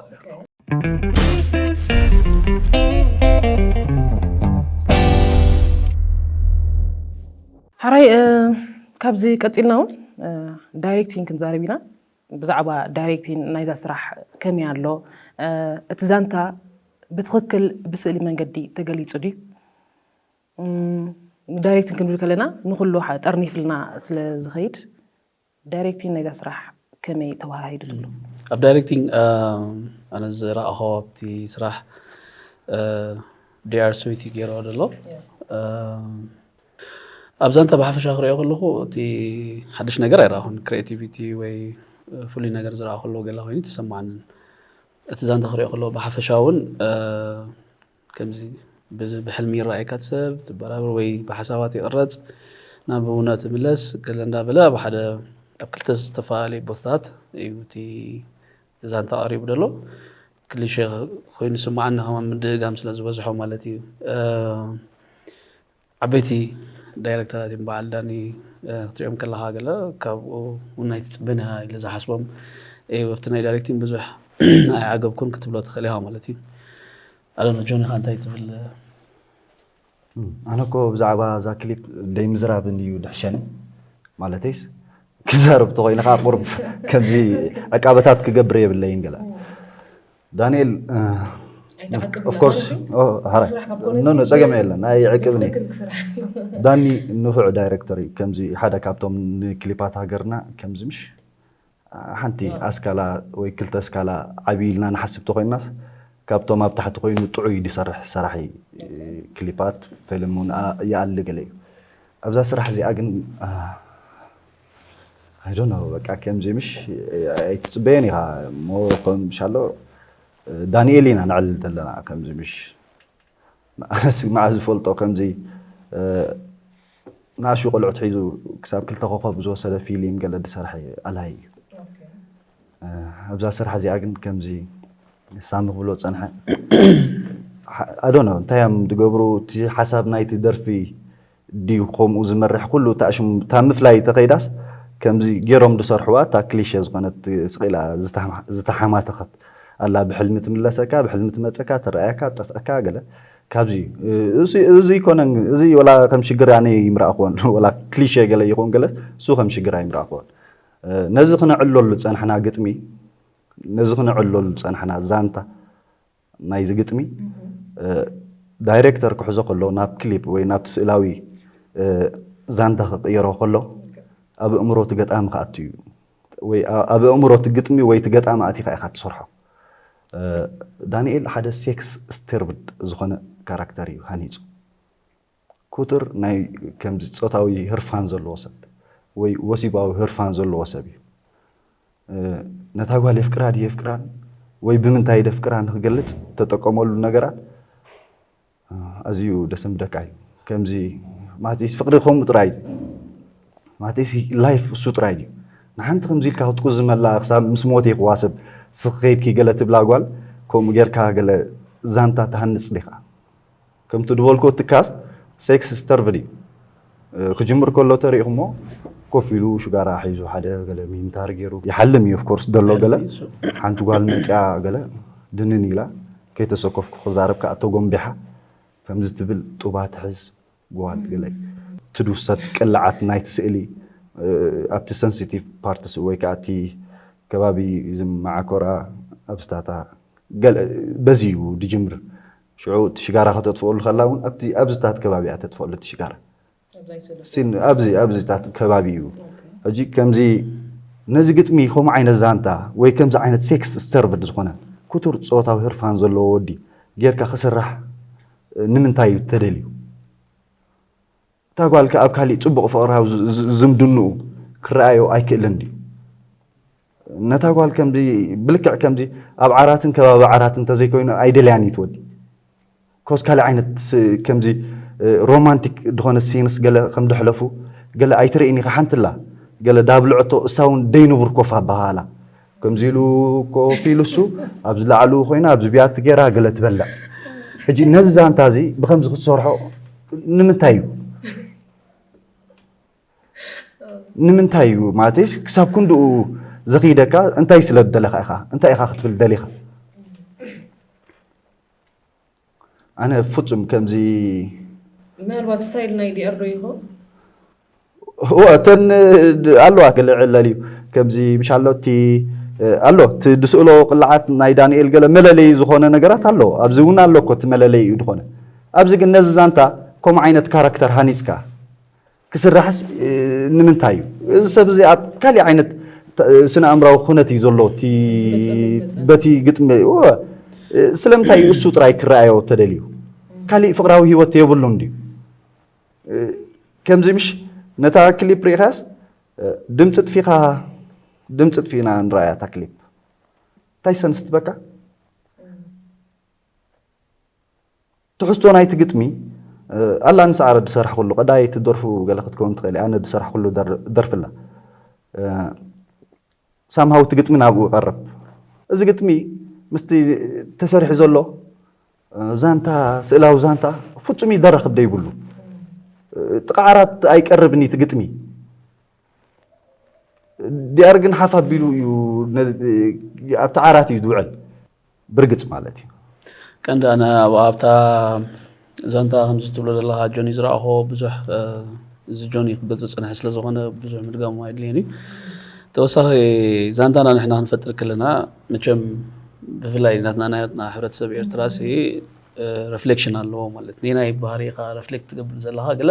ሓራይ፣ እ፣ ካብዚ ቀጺልና እውን፣ እ፣ ዳይሬክቲንግ ክንዛረብ ኢና። ብዛዕባ ዳይሬክቲንግ ናይዛ ስራሕ ከመይ ኣሎ? እ፣ እቲ ዛንታ ብትኽክል ብስእሊ መንገዲ ተገሊጹ ድዩ? እም፣ ዳይሬክቲንግ ክንብል ከለና ንኹሉ ሓ-፣ ጠርኒፍልና ስለ ዝኸይድ፣ ዳይሬክቲንግ ናይዛ ስራሕ ከመይ ተወሃሂዱ ትብሉ? ኣብ ዳይሬክቲንግ፣ እ፣ ኣነ ዝረኣኹ ኣብቲ ስራሕ፣ እ፣ ዲ ኣር ስዊቲ ገይርዎ ዘሎ። ያ። እ፣ ኣብ ዛንታ ብሓፈሻ ክሪኦ ከለኹ እቲ ሓድሽ ነገር ኣይረኣኹን። ክሪኤቲቪቲ ወይ ፍሉይ ነገር ዝረኣኹ ከለኹ ገለ ኮይኑ ተሰማዓንን። እቲ ዛንታ ክሪኦ ከለኹ ብሓፈሻ እውን፣ እ፣ ከምዚ ብዝ-፣ ብሕልሚ ይረኣየካ እቲ ሰብ፣ ትበራብር ወይ ብሓሳባት ይቕረጽ፣ ናብ እውነት ምለስ፣ ገለ እንዳበለ ኣብ ሓደ፣ ኣብ ክልተ ዝተፈላለዩ ቦታታት እዩ እቲ ዛንታ ቀሪቡ ዘሎ። ክሊሼ ኮይኑ ስምዓኒ ከማን ምድግጋም ስለ ዝበዝሖ ማለት እዩ። እ፣ ዓበይቲ ዳይሬክተራት እዮም፣ በዓል ዳኒ፣ እ፣ ክትሪኦም ከለኻ ገለ ካብኡ እውን ኣይትጽበን ኢኻ ኢለ ዝሓስቦም፣ እ፣ ኣብቲ ናይ ዳይሬክቲንግ ብዙሕ ኣይዓገብኩን ክትብሎ ትኽእል ኢኻ ማለት እዩ። ኣነ ጆኒ ኢኻ እንታይ ትብል? እም፣ ኣነ እኮ ብዛዕባ እዛ ክሊፕ ደይ ምዝራብን እዩ ድሕሸኒ። ማለተይስ ክዛረብ ተኾይነ ከዓ ቁሩብ ከምዚ ዕቃበታት ክገብር የብለይን ገለ። ዳንኤል፣ እ፣ ኣይትዓቅብ of course፣ ማለት እዩ? ኦ፣ ሓራይ። ስራሕ ካብ ኮነ ኖ፣ ኖ፣ ሲ-፣ ጸገም የለን። ኣይዕቅብን እዩ። ትኽክል ክስራሕ። ዳኒ ንፉዕ ዳይሬክተር እዩ። ከምዚ ሓደ ካብቶም ንክሊፓት ሃገርና ከምዚ ምሽ ሓንቲ ዋው። ኣስካላ ወይ ክልተ ኣስካላ ዓብዪ ኢልና ንሓስብ ተኾይንናስ፣ ካብቶም ኣብ ታሕቲ ኮይኑ ጥዑይ ዝሰርሕ ሰራሒ፣ ክሊፓት፣ ፊልም እውን ኣ-፣ ይኣሊ ገለ እዩ። ኣብዛ ስራሕ እዚኣ ግን፣ አ፣ I don't know፣ በቃ ከምዚ ምሽ ኣይትጽበየን ኢኻ እሞ፣ ከም ምሽ ኣሎ ዳንኤል ኢና ነዕልል ዘለና። ከምዚ ምሽ ኣነስ መዓዝ ዝፈልጦ ከምዚ፣ እ፣ ንኣሽቱ ቆልዑት ሒዙ ክሳብ ክልተ ኮኸብ ዝወሰደ ፊልም ገለ ዝሰርሐ ኣልሃይ እዩ። ኦኬ። እ፣ ኣብዛ ስራሕ እዚኣ ግን ከምዚ ሳሚ ክብሎ ዝጸንሐ፣ ሓ-፣ I don't know፣ እንታይ እዮም ዝገብሩ፣ እቲ ሓሳብ ናይቲ ደርፊ ድዩ ከምኡ ዝመርሕ፣ ኩሉ እታ ሽም-፣ እታ ምፍላይ ተኸይዳስ ከምዚ ገይሮም ዝሰርሕዋ፣ እታ ክሊሸ ዝኾነት ስቕ ኢላ ዝተሓማ-፣ ዝተሓማተኸት ኣላ። ብሕልሚ ትምለሰካ፣ ብሕልሚ ትመጸካ፣ ትረኣየካ፣ ትጠፍአካ ገለ። ካብዚ፣ እዚ፣ እዚ ይኮነን፣ እዚ ወላ ከም ሽግር ኣነ ይምረኣኽዎን፣ ወላ ክሊሸ ገለ ይኹን ገለ፣ እሱ ከም ሽግር ኣይምረኣኽዎን። ነዚ ክነዕለሉ ዝጸናሕና ግጥሚ፣ ነዚ ክነዕለሉ ዝጸናሕና ዛንታ፣ ናይዚ ግጥሚ፣ እህ። እ፣ ዳይሬክተር ክሕዞ ከሎ፣ ናብ ክሊፕ ወይ ናብቲ ስእላዊ፣ እ፣ ዛንታ ክቕይሮ ከሎ፣ ኦኬ። ኣብ ኣእምሮ እቲ ገጣሚ ክኣቱ እዩ። ወይ ኣ-፣ ኣብ ኣእምሮ እቲ ግጥሚ ወይ እቲ ገጣሚ ኣቲኻ ኢኻ ትሰርሖ። እ፣ ዳንኤል ሓደ ሴክስ ስተርቭድ ዝኾነ ካራክተር እዩ ሃኒጹ። ኩቱር ናይ ከምዚ ጾታዊ ህርፋን ዘለዎ ሰብ ወይ ወሲባዊ ህርፋን ዘለዎ ሰብ እዩ። እ፣ ነታ ጓል የፍቅራ ድዩ የፍቅራን ወይ ብምንታይ ደፍቅራ ንክገልጽ ተጠቀመሉ ነገራት፣ እ፣ ኣዝዩ ደስ ምደካ እዩ። ከምዚ ማለትስ ፍቅሪ ከምኡ ጥራይ እዩ። ማለትስ ላይፍ እሱ ጥራይ እዩ። ንሓንቲ ከምዚ ኢልካ ክትቁዝመላ ክሳብ ምስ ሞት ክዋስብ ስኺ ከይድኪ ገለ ትብላ ጓል ከምኡ ጌርካ ገለ ዛንታ ትሃንጽ ዲኻ? ከምቲ ዝበልኩ እቲ ካስት ሴክስ ስተርቭድ እዩ። እ፣ ክጅምር ከሎ ተሪእኹሞ ኮፍ ኢሉ ሽጋራ ሒዙ ሓደ ገለ ሚንታር ገይሩ ይሓልም እዩ። ኦፍኮርስ ደሎ ገለ ሓንቲ ጓል መጽያ ገለ ድንን ኢላ ከይተሰከፍኩ ክዛረብ ከኣ ተጎንቢሓ ከምዚ ትብል ጡባ ትሕዝ ጓል ገለ ትድውሰት ቅልዓት ናይቲ ስእሊ፣ እ፣ ኣብቲ ሰንሲቲቭ ፓርትስ ወይ ከኣ እቲ ከባቢ ዝመዓኮራ ኣብስታታ ገለ በዚ እዩ ድጅምር። ሽዑ እቲ ሽጋራ ከተጥፍኣሉ ከላ እውን ኣብቲ ኣብዝታት ከባቢ እያ ተጥፍኣሉ እቲ ሽጋራ። ኣብዛ ይሰለፍ። ሲን ኣብዚ ኣብዚታት ከባቢ እዩ። ኦኬ። ሕጂ ከምዚ ነዚ ግጥሚ ከምኡ ዓይነት ዛንታ ወይ ከምዚ ዓይነት ሴክስ ስተርቭድ ዝኾነ ክቱር ጾታዊ ህርፋን ዘለዎ ወዲ ጌርካ ክስራሕ ንምንታይ እዩ ተደልዩ? እታ ጓል ከ ኣብ ካሊእ ጽቡቕ ፍቕራዊ ዝ-፣ ዝ-፣ ዝምድንኡ ክረኣዮ ኣይክእልን ድዩ? ነታ ጓል ከምዚ ብልክዕ ከምዚ ኣብ ዓራትን ከባቢ ዓራትን እንተዘይኮይኑ ኣይደልያን እዩ ትወዲ። ኮስ ካልእ ዓይነት ስ-፣ ከምዚ፣ እ፣ ሮማንቲክ ዝኾነ ሲንስ ገለ ከም ድሕለፉ ገለ ኣይትርእን ኢኻ። ሓንቲ ኣላ ገለ ዳብልዐቶ እሳ እውን ደይንቡር ኮፍ ኣባሃላ። ከምዚ ኢሉ ኮፍ ኢሉ እሱ ኣብ ዝለዓሉ ኮይና ኣብዚ ቢያቲ ገይራ ገለ ትበልዕ። ሕጂ ነዚ ዛንታ እዚ ብኸምዚ ክትሰርሖ ንምንታይ እዩ? ንምንታይ እዩ? ማለተይስ ክሳብ ክንድኡ ዘኽይደካ እንታይ ስለ ዝደለኻ ኢኻ? እንታይ ኢኻ ክትብል ደሊኻ? ኣነ ፍጹም ከምዚ ምናልባት ስታይል ናይ ዲ ኣር ዶ ይኸውን? እወ እተን ኣለዋ ገለ ዕለል እዩ። ከምዚ ምሽ ኣሎ እቲ ኣሎ እቲ ድስእሎ ቅላዓት ናይ ዳንኤል ገለ መለለይ ዝኾነ ነገራት ኣሎ። ኣብዚ እውን ኣሎ እኮ እቲ መለለይ እዩ ዝኾነ። ኣብዚ ግን ነዚ ዛንታ ከምኡ ዓይነት ካራክተር ሃኒፅካ ክስራሕስ ንምንታይ እዩ? እዚ ሰብ እዚ ኣብ ካሊእ ዓይነት ስነ ኣእምራዊ ኩነት እዩ ዘሎ። እቲ በቲ ግጥሚ እወ፣ ስለምንታይ እዩ እሱ ጥራይ ክረኣዮ ተደልዩ? ካሊእ ፍቕራዊ ህይወት የብሉን ድዩ? ከምዚ ምሽ ነታ ክሊፕ ርኢኻስ ድምፂ ጥፊኻ ድምፂ ጥፊእና ንረኣያ እታ ክሊፕ እንታይ ሰንስ ትበካ? ትሕዝቶ ናይቲ ግጥሚ ኣላ ንሰዓረ ዝሰርሕኩሉ ቀዳይቲ ደርፉ ገለ ክትከውን ትኽእል ኣነ ዝሰርሕኩሉ ደርፍላ ሳምሃው እቲ ግጥሚ ናብኡ ይቐርብ። እዚ ግጥሚ ምስቲ ተሰሪሑ ዘሎ ዛንታ ስእላዊ ዛንታ ፍጹም ይደራኸብ ደይብሉ። ጥቓ ዓራት ኣይቀርብን እዩ እቲ ግጥሚ። ዲኣር ግን ሓፍ ኣቢሉ እዩ ኣብቲ ዓራት እዩ ዝውዕል። ብርግጽ ማለት እዩ። ቀንዲ ኣነ ኣብ ኣብታ ዛንታ ከምዚ ትብሎ ዘለኻ ጆኒ ዝረኣኹዎ ብዙሕ እዚ ጆኒ ክገልጾ ዝጸንሐ ስለ ዝኾነ ብዙሕ ምድጋም ኣይድልየን እዩ። ተወሳኺ ዛንታና ንሕና ክንፈጥር ከለና መቸም ብፍላይ ናትና ናይ ናትና ሕብረተሰብ ኤርትራ ሲ ረፍሌክሽን ኣለዎ ማለት ነናይ ባህሪኻ ረፍሌክት ትገብር ዘለኻ ገለ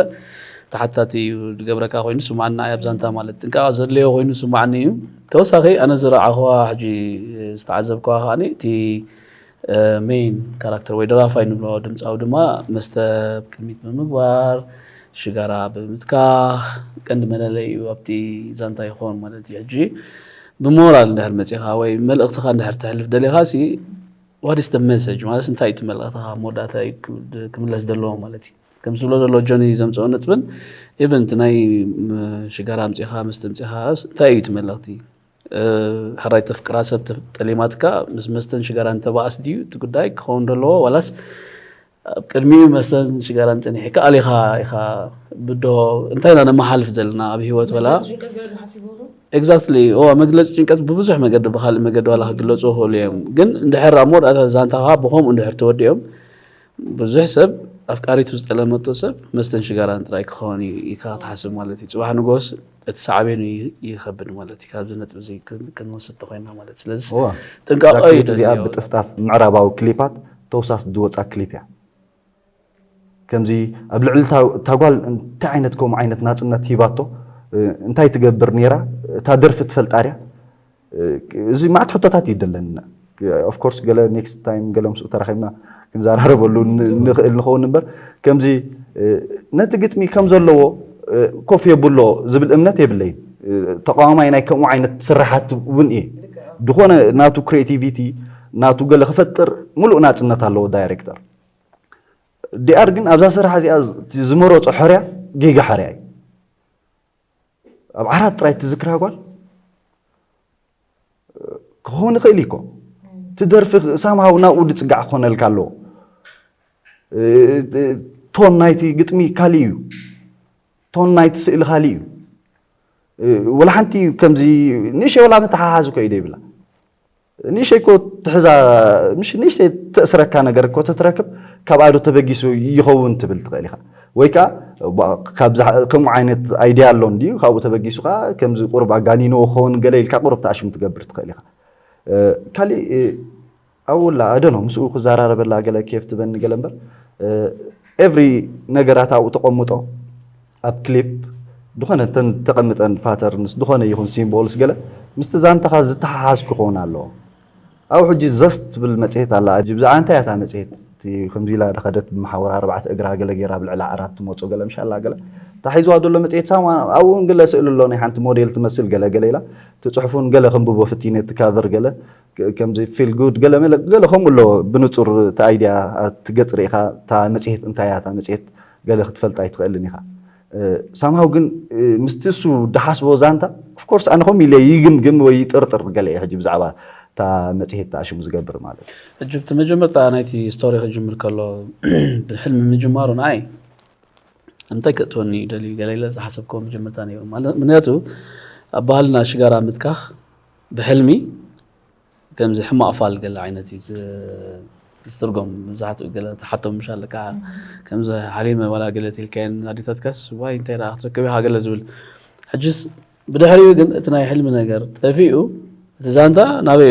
ተሓታቲ እዩ ዝገብረካ ኮይኑ ስማዕና ኣብ ዛንታ ማለት ጥንቃቐ ዘድለዮ ኮይኑ ስማዕኒ እዩ። ተወሳኺ ኣነ ዝረኣኹዋ ሕጂ ዝተዓዘብኩዋ ከዓኒ እቲ ሜይን ካራክተር ወይ ደራፋይ ንብሎ ድምፃዊ ድማ መስተ ቅሚት ብምግባር ሽጋራ ብምትካኽ ቀንዲ መለለይ እዩ ኣብቲ ዛንታ ይኸውን ማለት እዩ። ሕጂ ብሞራል እንድሕር መፂኻ ወይ መልእኽትኻ እንድሕር ተሕልፍ ደሊኻ ሲ what is the message ማለት እንታይ እቲ መልእኽትኻ መወዳእታ እዩ ክምለስ ዘለዎ ማለት እዩ። ከም ዝብሎ ዘሎ ጆኒ ዘምፅኦ ነጥብን ኢቨን እቲ ናይ ሽጋራ ኣምፂኻ መስተ ኣምፂኻ እንታይ እዩ እቲ መልእኽቲ? ሕራይ ተፍቅራ ሰብ ጠሊማትካ ምስ መስተን ሽጋራን ተባኣስ ድዩ እቲ ጉዳይ ክኸውን ዘለዎ ዋላስ ኣብ ቅድሚኡ መስተን ሽጋራን ፀኒሕካ ኣሊኻ ኢኻ ብድሆ እንታይ ኢና ነመሓልፍ ዘለና ኣብ ሂወት ወላ exactly እዋ መግለፂ ጭንቀት ብብዙሕ መገዲ ብካልእ መገዲ ዋላ ክግለፁ ይኽእሉ እዮም ግን እንድሕር ኣብ መወዳእታ ዛንታኻ ብኸምኡ እንድሕር ተወዲኦም ብዙሕ ሰብ ኣፍቃሪቱ ዝጠለመቶ ሰብ መስተን ሽጋራን ጥራይ ክኸውን ኢልካ ትሓስብ ማለት እዩ። ፅባሕ ንጎስ እቲ ሳዕቤኑ ይኸብድ ማለት እዩ። ካብዚ ነጥቢ እዚ ክንወስድ ተኮይና ማለት ስለዚ ጥንቃቐ እዩ እዚኣ ብጥፍጣፍ ምዕራባዊ ክሊፓት ተውሳስ ዝወፃ ክሊፕ እያ። ከምዚ ኣብ ልዕሊ እታ ጓል እንታይ ዓይነት ከምኡ ዓይነት ናፅነት ሂባቶ እንታይ ትገብር ነይራ እታ ደርፊ ትፈልጣ ድያ? እዚ ማዕት ሕቶታት እዩ ደለና። Of course ገለ next time ገለ ምስኡ ተራኺብና ክንዘራረበሉ ንኽእል ንኸውን እምበር ከምዚ ነቲ ግጥሚ ከም ዘለዎ ኮፍ የብሎ ዝብል እምነት የብለይን። ተቃዋማይ ናይ ከምኡ ዓይነት ስራሓት እውን እየ። ዝኾነ ናቱ creativity ናቱ ገለ ክፈጥር ሙሉእ ናፅነት ኣለዎ ዳይሬክተር። ዲኣር ግን ኣብዛ ስራሕ እዚኣ ዝመረፆ ሕርያ ጌጋ ሕርያ እዩ። ኣብ ዓራት ጥራይ ትዝክራ ጓል ክኸውን ይኽእል እኮ ትደርፊ ሳምሃው ናብኡ ድፅጋዕ ክኾነልካ ኣለዎ። ቶን ናይቲ ግጥሚ ካሊእ እዩ። ቶን ናይቲ ስእሊ ካሊእ እዩ። ወላ ሓንቲ ከምዚ ንእሸ ወላ መተሓሓዝ እኮ እዩ ደይብላ። ንእሸይ እኮ ትሕዛ ምሽ ንእሽተይ ተእስረካ ነገር እኮ ተትረክብ ካብኣ ዶ ተበጊሱ ይኸውን ትብል ትኽእል ኢኻ። ወይ ከዓ ከምኡ ዓይነት ኣይድያ ኣሎ እንድዩ ካብኡ ተበጊሱ ከዓ ከምዚ ቁሩብ ኣጋኒንዎ ክኸውን ገለ ኢልካ ቁሩብ ተኣሽሙ ትገብር ትኽእል ኢኻ። ካሊእ ኣብኡ ላ ኣደኖ ምስኡ ክዘራረበላ ገለ ኬፍ ትበኒ ገለ እምበር ኤቭሪ ነገራት ኣብኡ ተቐምጦ ኣብ ክሊፕ ዝኾነ እተን ተቐምጠን ፓተርንስ ዝኾነ ይኹን ሲምቦልስ ገለ ምስቲ ዛንታኻ ዝተሓሓዝ ክኸውን ኣለዎ። ኣብኡ ሕጂ ዘስት ትብል መፅሄት ኣላ። ብዛዕባ እንታይ እያ እታ መፅሄት? ከምዚ ኢላ ድኸደት ብመሓውራ ኣርባዕተ እግራ ገለ ገይራ ኣብ ልዕሊ ዓራት ትመፁ ገለ ምሻላ ገለ ታሒዝዋ ዘሎ መፅሄት ሳማ ኣብኡ እውን ገለ ስእሊ ኣሎ ናይ ሓንቲ ሞዴል ትመስል ገለ ገለ ኢላ እቲ ፅሑፍ እውን ገለ ከንብቦ ፍቲነ እቲ ካቨር ገለ ከምዚ ፊል ጉድ ገለ መለ ገለ ከምኡ ኣሎ ብንጹር እቲ ኣይድያ እቲ ገጽ ርኢኻ እታ መጽሔት እንታይ እያ እታ መጽሔት ገለ ክትፈልጣ ኣይትኽእልን ኢኻ። ሳምሃው ግን ምስቲ እሱ ድሓስቦ ዛንታ ኦፍኮርስ ኣነ ከምኡ ኢለ ይግምግም ወይ ይጥርጥር ገለ እየ ሕጂ ብዛዕባ እታ መጽሔት ተኣሽሙ ዝገብር ማለት እዩ። ሕጂ እቲ መጀመርታ ናይቲ ስቶሪ ክጅምር ከሎ ብሕልሚ ምጅማሩ ንዓይ እንታይ ከእትወኒ ይደሊ ገለ ኢለ ዝሓሰብክዎ መጀመርታ ነይሩ። ምክንያቱ ኣብ ባህልና ሽጋራ ምትካኽ ብሕልሚ ከምዚ ሕማቕ ፋል ገለ ዓይነት እዩ ዝትርጎም። መብዛሕትኡ ገለ ተሓቶም ምሽ ኣለካ ከምዚ ሓሊመ ዋላ ገለ ትልካየን ኣዴታትካስ ዋይ እንታይ ደኣ ክትረክብ ኢኻ ገለ ዝብል ሕጅስ ብድሕሪኡ ግን እቲ ናይ ሕልሚ ነገር ጠፊኡ፣ እቲ ዛንታ ናበይ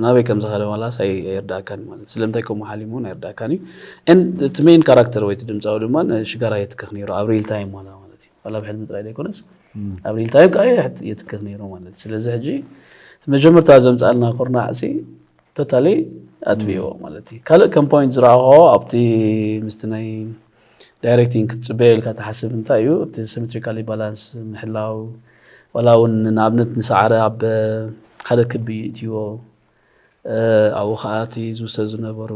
ናበይ ከም ዝኸደ ዋላስ ኣይ- ኣይርዳእካን እዩ ማለት። ስለምንታይ ከምኡ ሓሊሙ እውን ኣይርዳእካን እዩ። And እቲ ሜን ካራክተር ወይ እቲ ድምፃዊ ድማ ሽጋራ የትክኽ ነይሩ ኣብ ሪል ታይም ዋላ ማለት እዩ። ዋላ ኣብ ሕልሚ ጥራይ ዘይኮነስ ኣብ ሪል ታይም ከዓ የሕት- የትክኽ ነይሩ ማለት እዩ። ስለዚ ሕጂ እቲ መጀመርታ ዘምፃልና ኩርናዕ ሲ ቶታሊ ኣጥፊዎ ማለት እዩ። ካልእ ከም ፖይንት ዝረኣኹ ኣብቲ ምስቲ ናይ ዳይሬክቲንግ ክትፅበዮ ኢልካ ትሓስብ እንታይ እዩ? እቲ ሲሜትሪካሊ ባላንስ ምሕላው፣ ዋላ እውን ንኣብነት ንሰዓረ ኣብ ሓደ ክቢ ይእትዎ፣ ኣብኡ ከዓ እቲ ዝውሰድ ዝነበሩ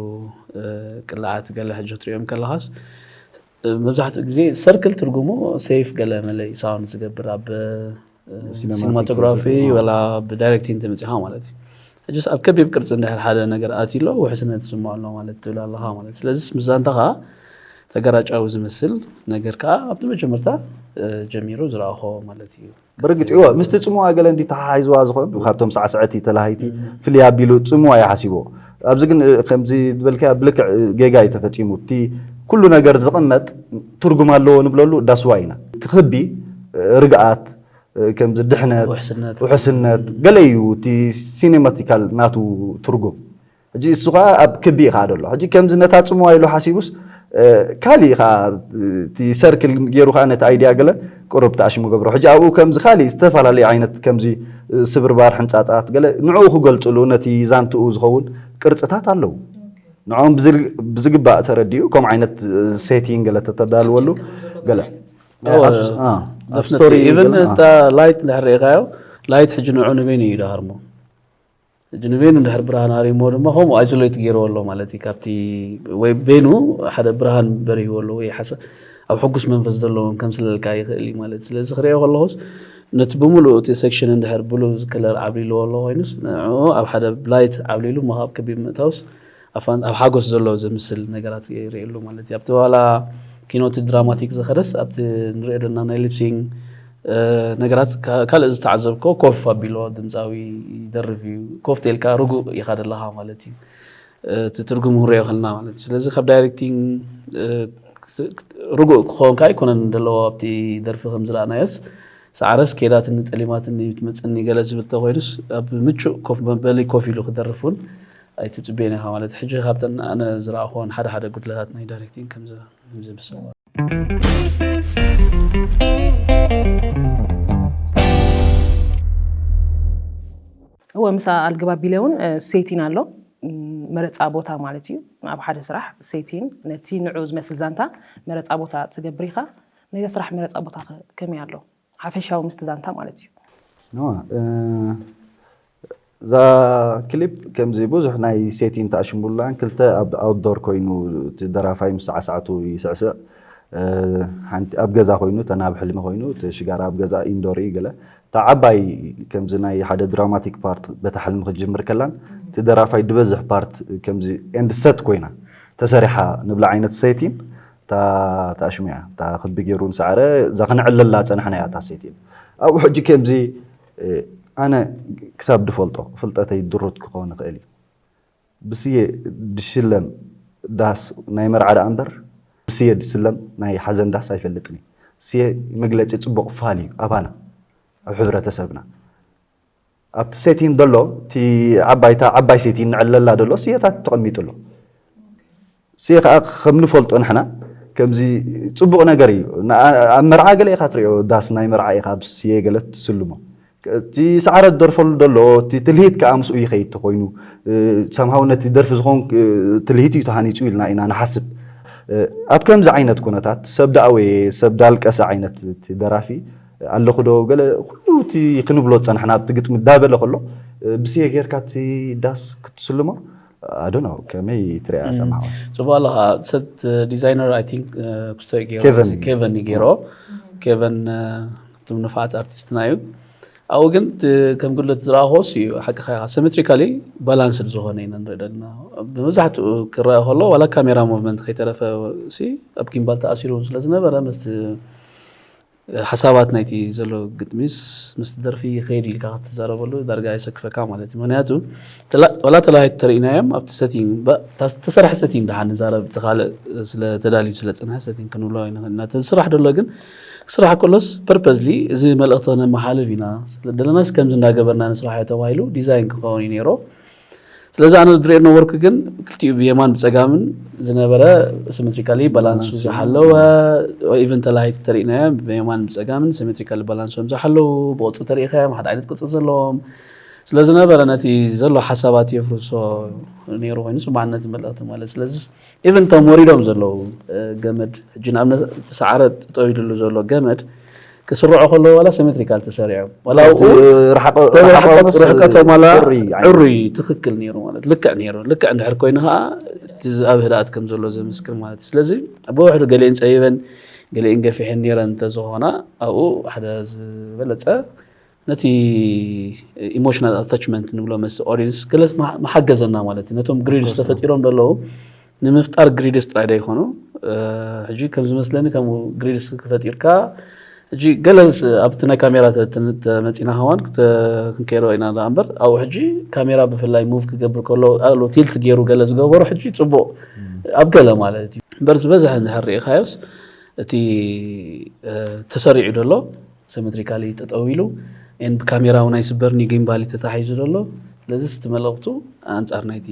ቅላዓት ገለ ሕጂ ክትሪኦም ከለካስ መብዛሕትኡ ግዜ ሰርክል ትርጉሙ ሴፍ ገለ መለ ሳውንድ ዝገብር ኣብ ሲኒማቶግራፊ ወላ ብዳይሬክቲንግ ተመፂኻ ማለት እዩ። ሕጅስ ኣብ ከቢብ ቅርፂ እንድሕር ሓደ ነገር ኣትዩ ኣሎ ውሕስነት ዝስምዖ ኣሎ ማለት ትብል ኣለኻ ማለት። ስለዚስ ምዛንታ ከዓ ተገራጫዊ ዝመስል ነገር ከዓ ኣብቲ መጀመርታ ጀሚሩ ዝረኣኾ ማለት እዩ። ብርግፅ እወ ምስቲ ፅምዋ ገለ እንዲ ተሓሒዝዋ ዝኾን ካብቶም ሳዕስዐቲ ተላሃይቲ ፍልይ ኣቢሉ ፅምዋ ይሓሲቦ። ኣብዚ ግን ከምዚ ዝበልካ ብልክዕ ጌጋ እዩ ተፈፂሙ። እቲ ኩሉ ነገር ዝቕመጥ ትርጉም ኣለዎ ንብለሉ ዳስዋ ኢና። ክኽቢ ርግኣት ከምዚ ድሕነት ውሕስነት ገለ እዩ እቲ ሲኔማቲካል ናቱ ትርጉም። ሕጂ እሱ ከዓ ኣብ ክቢ እዩ ከዓ ዘሎ። ሕጂ ከምዚ ነታ ፅምዋ ኢሉ ሓሲቡስ ካሊእ ከዓ እቲ ሰርክል ገይሩ ከዓ ነቲ ኣይድያ ገለ ቁሩብ ተኣሽሙ ገብሮ። ሕጂ ኣብኡ ከምዚ ካሊእ ዝተፈላለዩ ዓይነት ከምዚ ስብርባር ሕንፃፃት ገለ ንዕኡ ክገልፅሉ ነቲ ዛንትኡ ዝኸውን ቅርፅታት ኣለዉ። ንዕኦም ብዝግባእ ተረዲኡ ከም ዓይነት ሴቲንግ ገለ ተተዳልወሉ ገለ ኢቨን እታ ላይት እንድሕር ርኢኻዮ ላይት ሕጂ ንዑ ንበይኑ እዩ ዳሃርሞ ሕጂ ንበይኑ እንድሕር ብርሃን ሃሪሞ ድማ ከምኡ ኣይዞሌት ገይርዎ ኣሎ ማለት እዩ። ካብቲ ወይ በይኑ ሓደ ብርሃን በሪህዎ ኣሎ ወይ ሓሰ ኣብ ሕጉስ መንፈስ ዘለዎም ከምስለልካ ይኽእል እዩ ማለት። ስለዚ ክሪኦ ከለኹስ ነቲ ብምሉእ እቲ ሴክሽን እንድሕር ብሉ ከለር ዓብሊልዎ ኣሎ ኮይኑስ ንዕኡ ኣብ ሓደ ላይት ዓብሊሉ መኻብ ከቢብ ምእታውስ ኣፋን ኣብ ሓጎስ ዘሎ ዝምስል ነገራት ይርእየሉ ማለት እዩ። ኣብቲ ዋላ ኪኖት ድራማቲክ ዝኸደስ ኣብቲ ንሪኦ ደና ናይ ሊፕሲንግ ነገራት ካልእ ዝተዓዘብኮ ኮፍ ኣቢሎ ድምፃዊ ይደርፍ እዩ። ኮፍ ተልካ ርጉእ ኢኻ ደለኻ ማለት እዩ። እቲ ትርጉም ክንሪኦ ከለና ማለት እዩ። ስለዚ ካብ ዳይሬክቲንግ ርጉእ ክኸውን ከዓ ኣይኮነን ዘለዎ ኣብቲ ደርፊ ከም ዝረኣናዮስ ሰዓረስ ኬዳትኒ ጠሊማትኒ ትመፅኒ ገለ ዝብል ተኮይኑስ ኣብ ምቹእ ኮፍ መበሊ ኮፍ ኢሉ ክደርፍ እውን ኣይትፅበየን ኢኻ ማለት ሕጂ ካብተን ኣነ ዝረኣኹዎን ሓደ ሓደ ጉድለታት ናይ ዳይሬክቲንግ ከም ዝብስዎ እወ ምሳ ኣልግባ ቢለ እውን ሴቲን ኣሎ መረፃ ቦታ ማለት እዩ ኣብ ሓደ ስራሕ ሴቲን ነቲ ንዑ ዝመስል ዛንታ መረፃ ቦታ ትገብር ኢኻ ነዚ ስራሕ መረፃ ቦታ ከመይ ኣሎ ሓፈሻዊ ምስቲ ዛንታ ማለት እዩ እዛ ክሊፕ ከምዚ ብዙሕ ናይ ሴቲን ተኣሽምቡላን ክልተ ኣብ ኣውትዶር ኮይኑ እቲ ደራፋይ ምስ ሰዓሰዕቱ ይስዕስዕ ሓንቲ ኣብ ገዛ ኮይኑ ተናብ ሕልሚ ኮይኑ እቲ ሽጋራ ኣብ ገዛ ኢንዶር እዩ ገለ እታ ዓባይ ከምዚ ናይ ሓደ ድራማቲክ ፓርት በታ ሕልሚ ክትጅምር ከላን እቲ ደራፋይ ድበዝሕ ፓርት ከምዚ ኤንድ ሰት ኮይና ተሰሪሓ ንብላ ዓይነት ሴቲን እታ ተኣሽሙ እያ እታ ክቢ ገይሩ ንሰዓረ እዛ ክንዕለላ ፀናሕና እያ እታ ሴቲን ኣብኡ ሕጂ ከምዚ ኣነ ክሳብ ድፈልጦ ፍልጠተይ ድሩት ክኸውን ይኽእል እዩ ብስየ ድሽለም ዳስ ናይ መርዓ ደኣ እምበር ብስየ ድስለም ናይ ሓዘን ዳስ ኣይፈልጥን እዩ ስየ መግለፂ ፅቡቕ ፋል እዩ ኣባና ኣብ ሕብረተሰብና ኣብቲ ሴቲን ዘሎ እቲ ዓባይታ ዓባይ ሴቲን ንዕለላ ዘሎ ስየታት ተቐሚጡ ኣሎ ስየ ከዓ ከም ንፈልጦ ንሕና ከምዚ ፅቡቕ ነገር እዩ ኣብ መርዓ ገለ ኢኻ ትሪኦ ዳስ ናይ መርዓ ኢኻ ስየ ገለ ትስልሞ እቲ ሰዓረ ዝደርፈሉ ዘሎ እቲ ትልሂት ከዓ ምስኡ ይኸይድ ተኮይኑ ሰምሃው ነቲ ደርፊ ዝኾን ትልሂት እዩ ተሃኒፁ ኢልና ኢና ንሓስብ ኣብ ከምዚ ዓይነት ኩነታት ሰብ ዳኣወየ ሰብ ዳልቀሰ ዓይነት እቲ ደራፊ ኣለኹ ዶ ገለ ኩሉ እቲ ክንብሎ ዝፀናሕና ኣብቲ ግጥሚ ዳበለ ከሎ ብስየ ጌርካ እቲ ዳስ ክትስልሞ ኣዶ ነው ከመይ ትሪኣ ሰምሃው ፅቡቅ ኣለካ ሰት ዲዛይነር ኣይ ቲንክ ክስቶ ኬቨን ኬቨን ይገይሮ ኬቨን እቶም ንፋዓት ኣርቲስትና እዩ ኣብኡ ግን ከም ግለት ዝረኣኽዎስ እዩ ሓቅኻ ኢኻ ሲሜትሪካሊ ባላንስድ ዝኾነ ኢና ንርኢ ዘለና ብመብዛሕትኡ ክረአ ከሎ ዋላ ካሜራ ሙቭመንት ከይተረፈ ሲ ኣብ ጊምባል ተኣሲሩ እውን ስለ ዝነበረ ምስቲ ሓሳባት ናይቲ ዘሎ ግጥሚስ ምስቲ ደርፊ ይኸይድ ኢልካ ክትዛረበሉ ዳርጋ የሰክፈካ ማለት እዩ ምክንያቱ ዋላ ተላሃይቲ ተርእናዮም ኣብቲ ሰቲንግ ተሰርሐ ሰቲንግ ድሓ ንዛረብ እቲ ካልእ ስለ ተዳልዩ ስለ ፅንሐ ሰቲንግ ክንብሎ ይንኽእል ኢና እቲ ዝስራሕ ደሎ ግን ስራሕ ከሎስ ፐርፐዝሊ እዚ መልእኽቲ ነመሓልፍ ኢና ስለ ደለናስ ከምዚ እንዳገበርና ንስራሕ ተባሂሉ ዲዛይን ክኸውን እዩ ነይሮ። ስለዚ ኣነ ዝድሪኦ ነበርኩ ግን ክልቲኡ ብየማን ብፀጋምን ዝነበረ ሲሜትሪካሊ ባላንሱ ዝሓለወ ኢቨን ተላሃይቲ ተሪእናዮ ብየማን ብፀጋምን ሲሜትሪካሊ ባላንሶም ዝሓለዉ ብቕፅሪ ተሪእኻዮም ሓደ ዓይነት ቅፅሪ ዘለዎም ስለ ዝነበረ ነቲ ዘሎ ሓሳባት የፍርሶ ነይሩ ኮይኑ ስምዓነት መልእኽቲ ማለት ስለዚ ኢቨን እቶም ወሪዶም ዘለዉ ገመድ ሕጂ ንኣብነት ተሰዓረ ጠጠው ኢሉሉ ዘሎ ገመድ ክስርዖ ከለዉ ዋላ ሲሜትሪካል ተሰሪዖም ዋላ ኣብኡ ርሕቀቶም ዋላ ዕሩይ ትኽክል ነይሩ ማለት ልክዕ ነይሩ ልክዕ እንድሕር ኮይኑ ከዓ ኣብ ህድኣት ከም ዘሎ ዘምስክር ማለት ስለዚ ብውሕዱ ገሊአን ፀቢበን ገሊአን ገፊሐን ነይረን እንተዝኾና ኣብኡ ሓደ ዝበለፀ ነቲ ኢሞሽናል ኣታችመንት ንብሎ መስ ኦዲንስ ገለ መሓገዘና ማለት እዩ ነቶም ግሪድስ ተፈጢሮም ዘለዉ ንምፍጣር ግሪድስ ጥራይ ዶ ይኮኑ ሕጂ ከም ዝመስለኒ ከምኡ ግሪድስ ክፈጢርካ ሕጂ ገለ ኣብቲ ናይ ካሜራ ተመፂና ከዋን ክንከይሮ ኢና ዳ እምበር ኣብኡ ሕጂ ካሜራ ብፍላይ ሙቭ ክገብር ከሎ ቲልት ገይሩ ገለ ዝገበሩ ሕጂ ፅቡቅ ኣብ ገለ ማለት እዩ እምበር ዝበዝሐ እንድሕር ርኢካዮስ እቲ ተሰሪዑ ደሎ ሲሜትሪካሊ ጠጠው ኢሉ and ብካሜራ እውን ኣይስበርን እዩ ጊምባሊ ተታሒዙ ዘሎ ስለዚ እቲ መልእኽቱ ኣንፃር ናይቲ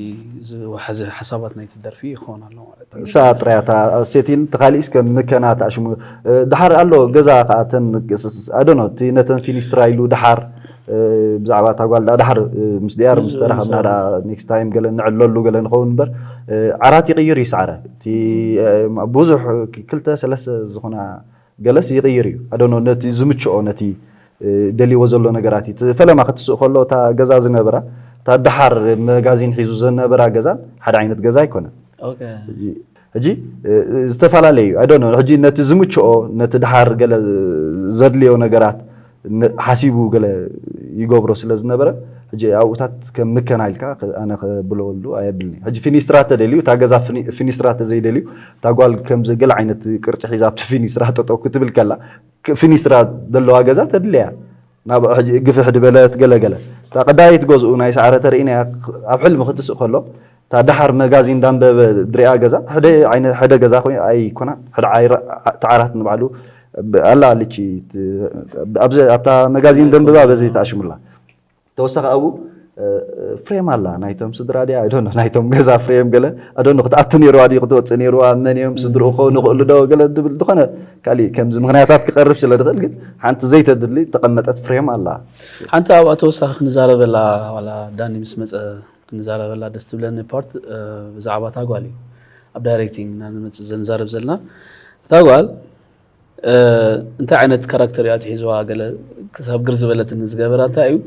ዝወሓዘ ሓሳባት ናይቲ ደርፊ ይኸውን ኣሎ ማለት እዩ እሳ ጥራያ እታ ሴቲን ተኻሊእስ ከም ምከና ተኣሽሙ ድሓር ኣሎ ገዛ ከዓ ተን ኣዶኖ እቲ ነተን ፊኒስትራ ኢሉ ድሓር ብዛዕባ እታ ጓል ዳ ድሓር ምስ ዲኣር ምስ ተረኸብና ዳ ኔክስት ታይም ገለ ንዕለሉ ገለ ንኸውን እምበር ዓራት ይቕይር እዩ ሰዓረ እቲ ብዙሕ ክልተ ሰለስተ ዝኾና ገለስ ይቕይር እዩ ኣደኖ ነቲ ዝምችኦ ነቲ ደልዎ ዘሎ ነገራት እዩ ፈለማ ክትስእ ከሎ እታ ገዛ ዝነበራ እታ ደሓር መጋዚን ሒዙ ዝነበራ ገዛን ሓደ ዓይነት ገዛ ኣይኮነን ሕጂ ዝተፈላለየ እዩ ኣደኖ ሕጂ ነቲ ዝምችኦ ነቲ ደሓር ገለ ዘድልዮ ነገራት ሓሲቡ ገለ ይገብሮ ስለ ዝነበረ ሕጂ ኣብኡታት ከም ምከና ኢልካ ኣነ ከብለወሉ ኣየብልኒ ሕጂ ፊኒስትራ ተደልዩ እታ ገዛ ፊኒስትራ ተዘይደልዩ እታ ጓል ከምዚ ገለ ዓይነት ቅርፂ ሒዛ ኣብቲ ፊኒስትራ ጠጠው ክትብል ከላ ፊኒስትራ ዘለዋ ገዛ ተድልያ ናብ ግፍሕ ድበለት ገለገለ እታ ቀዳይት ገዝኡ ናይ ሰዓረ ተርእናያ ኣብ ሕልሚ ክትስእ ከሎ እታ ደሓር መጋዚን ዳንበበ ድሪኣ ገዛ ሕደ ዓይነት ሕደ ገዛ ኮይኑ ኣይኮና ሕደ ተዓራት ንባዕሉ ኣላ ልቺ ኣብታ መጋዚን ደንብባ በዚ ተኣሽሙላ ተወሳኺ ኣብኡ ፍሬም ኣላ ናይቶም ስድራ ድያ ኣዶኖ ናይቶም ገዛ ፍሬም ገለ ኣዶኖ ክትኣቱ ነይርዋ ድዩ ክትወፅእ ነይርዋ መን እዮም ስድርኡ ክኸውን ይኽእሉ ዶ ገለ ድብል ዝኾነ ካሊእ ከምዚ ምክንያታት ክቐርብ ስለ ድኽእል ግን ሓንቲ ዘይተድሊ ተቐመጠት ፍሬም ኣላ ሓንቲ ኣብኣ ተወሳኺ ክንዛረበላ ዋላ ዳኒ ምስ መፀ ክንዛረበላ ደስ ትብለኒ ፓርት ብዛዕባ እታ ጓል እዩ ኣብ ዳይሬክቲንግ ኢና ንመፅእ ዘንዛረብ ዘለና እታ ጓል እንታይ ዓይነት ካራክተር እያ ትሒዝዋ ገለ ክሳብ ግር ዝበለትኒ ዝገበራ እንታይ እዩ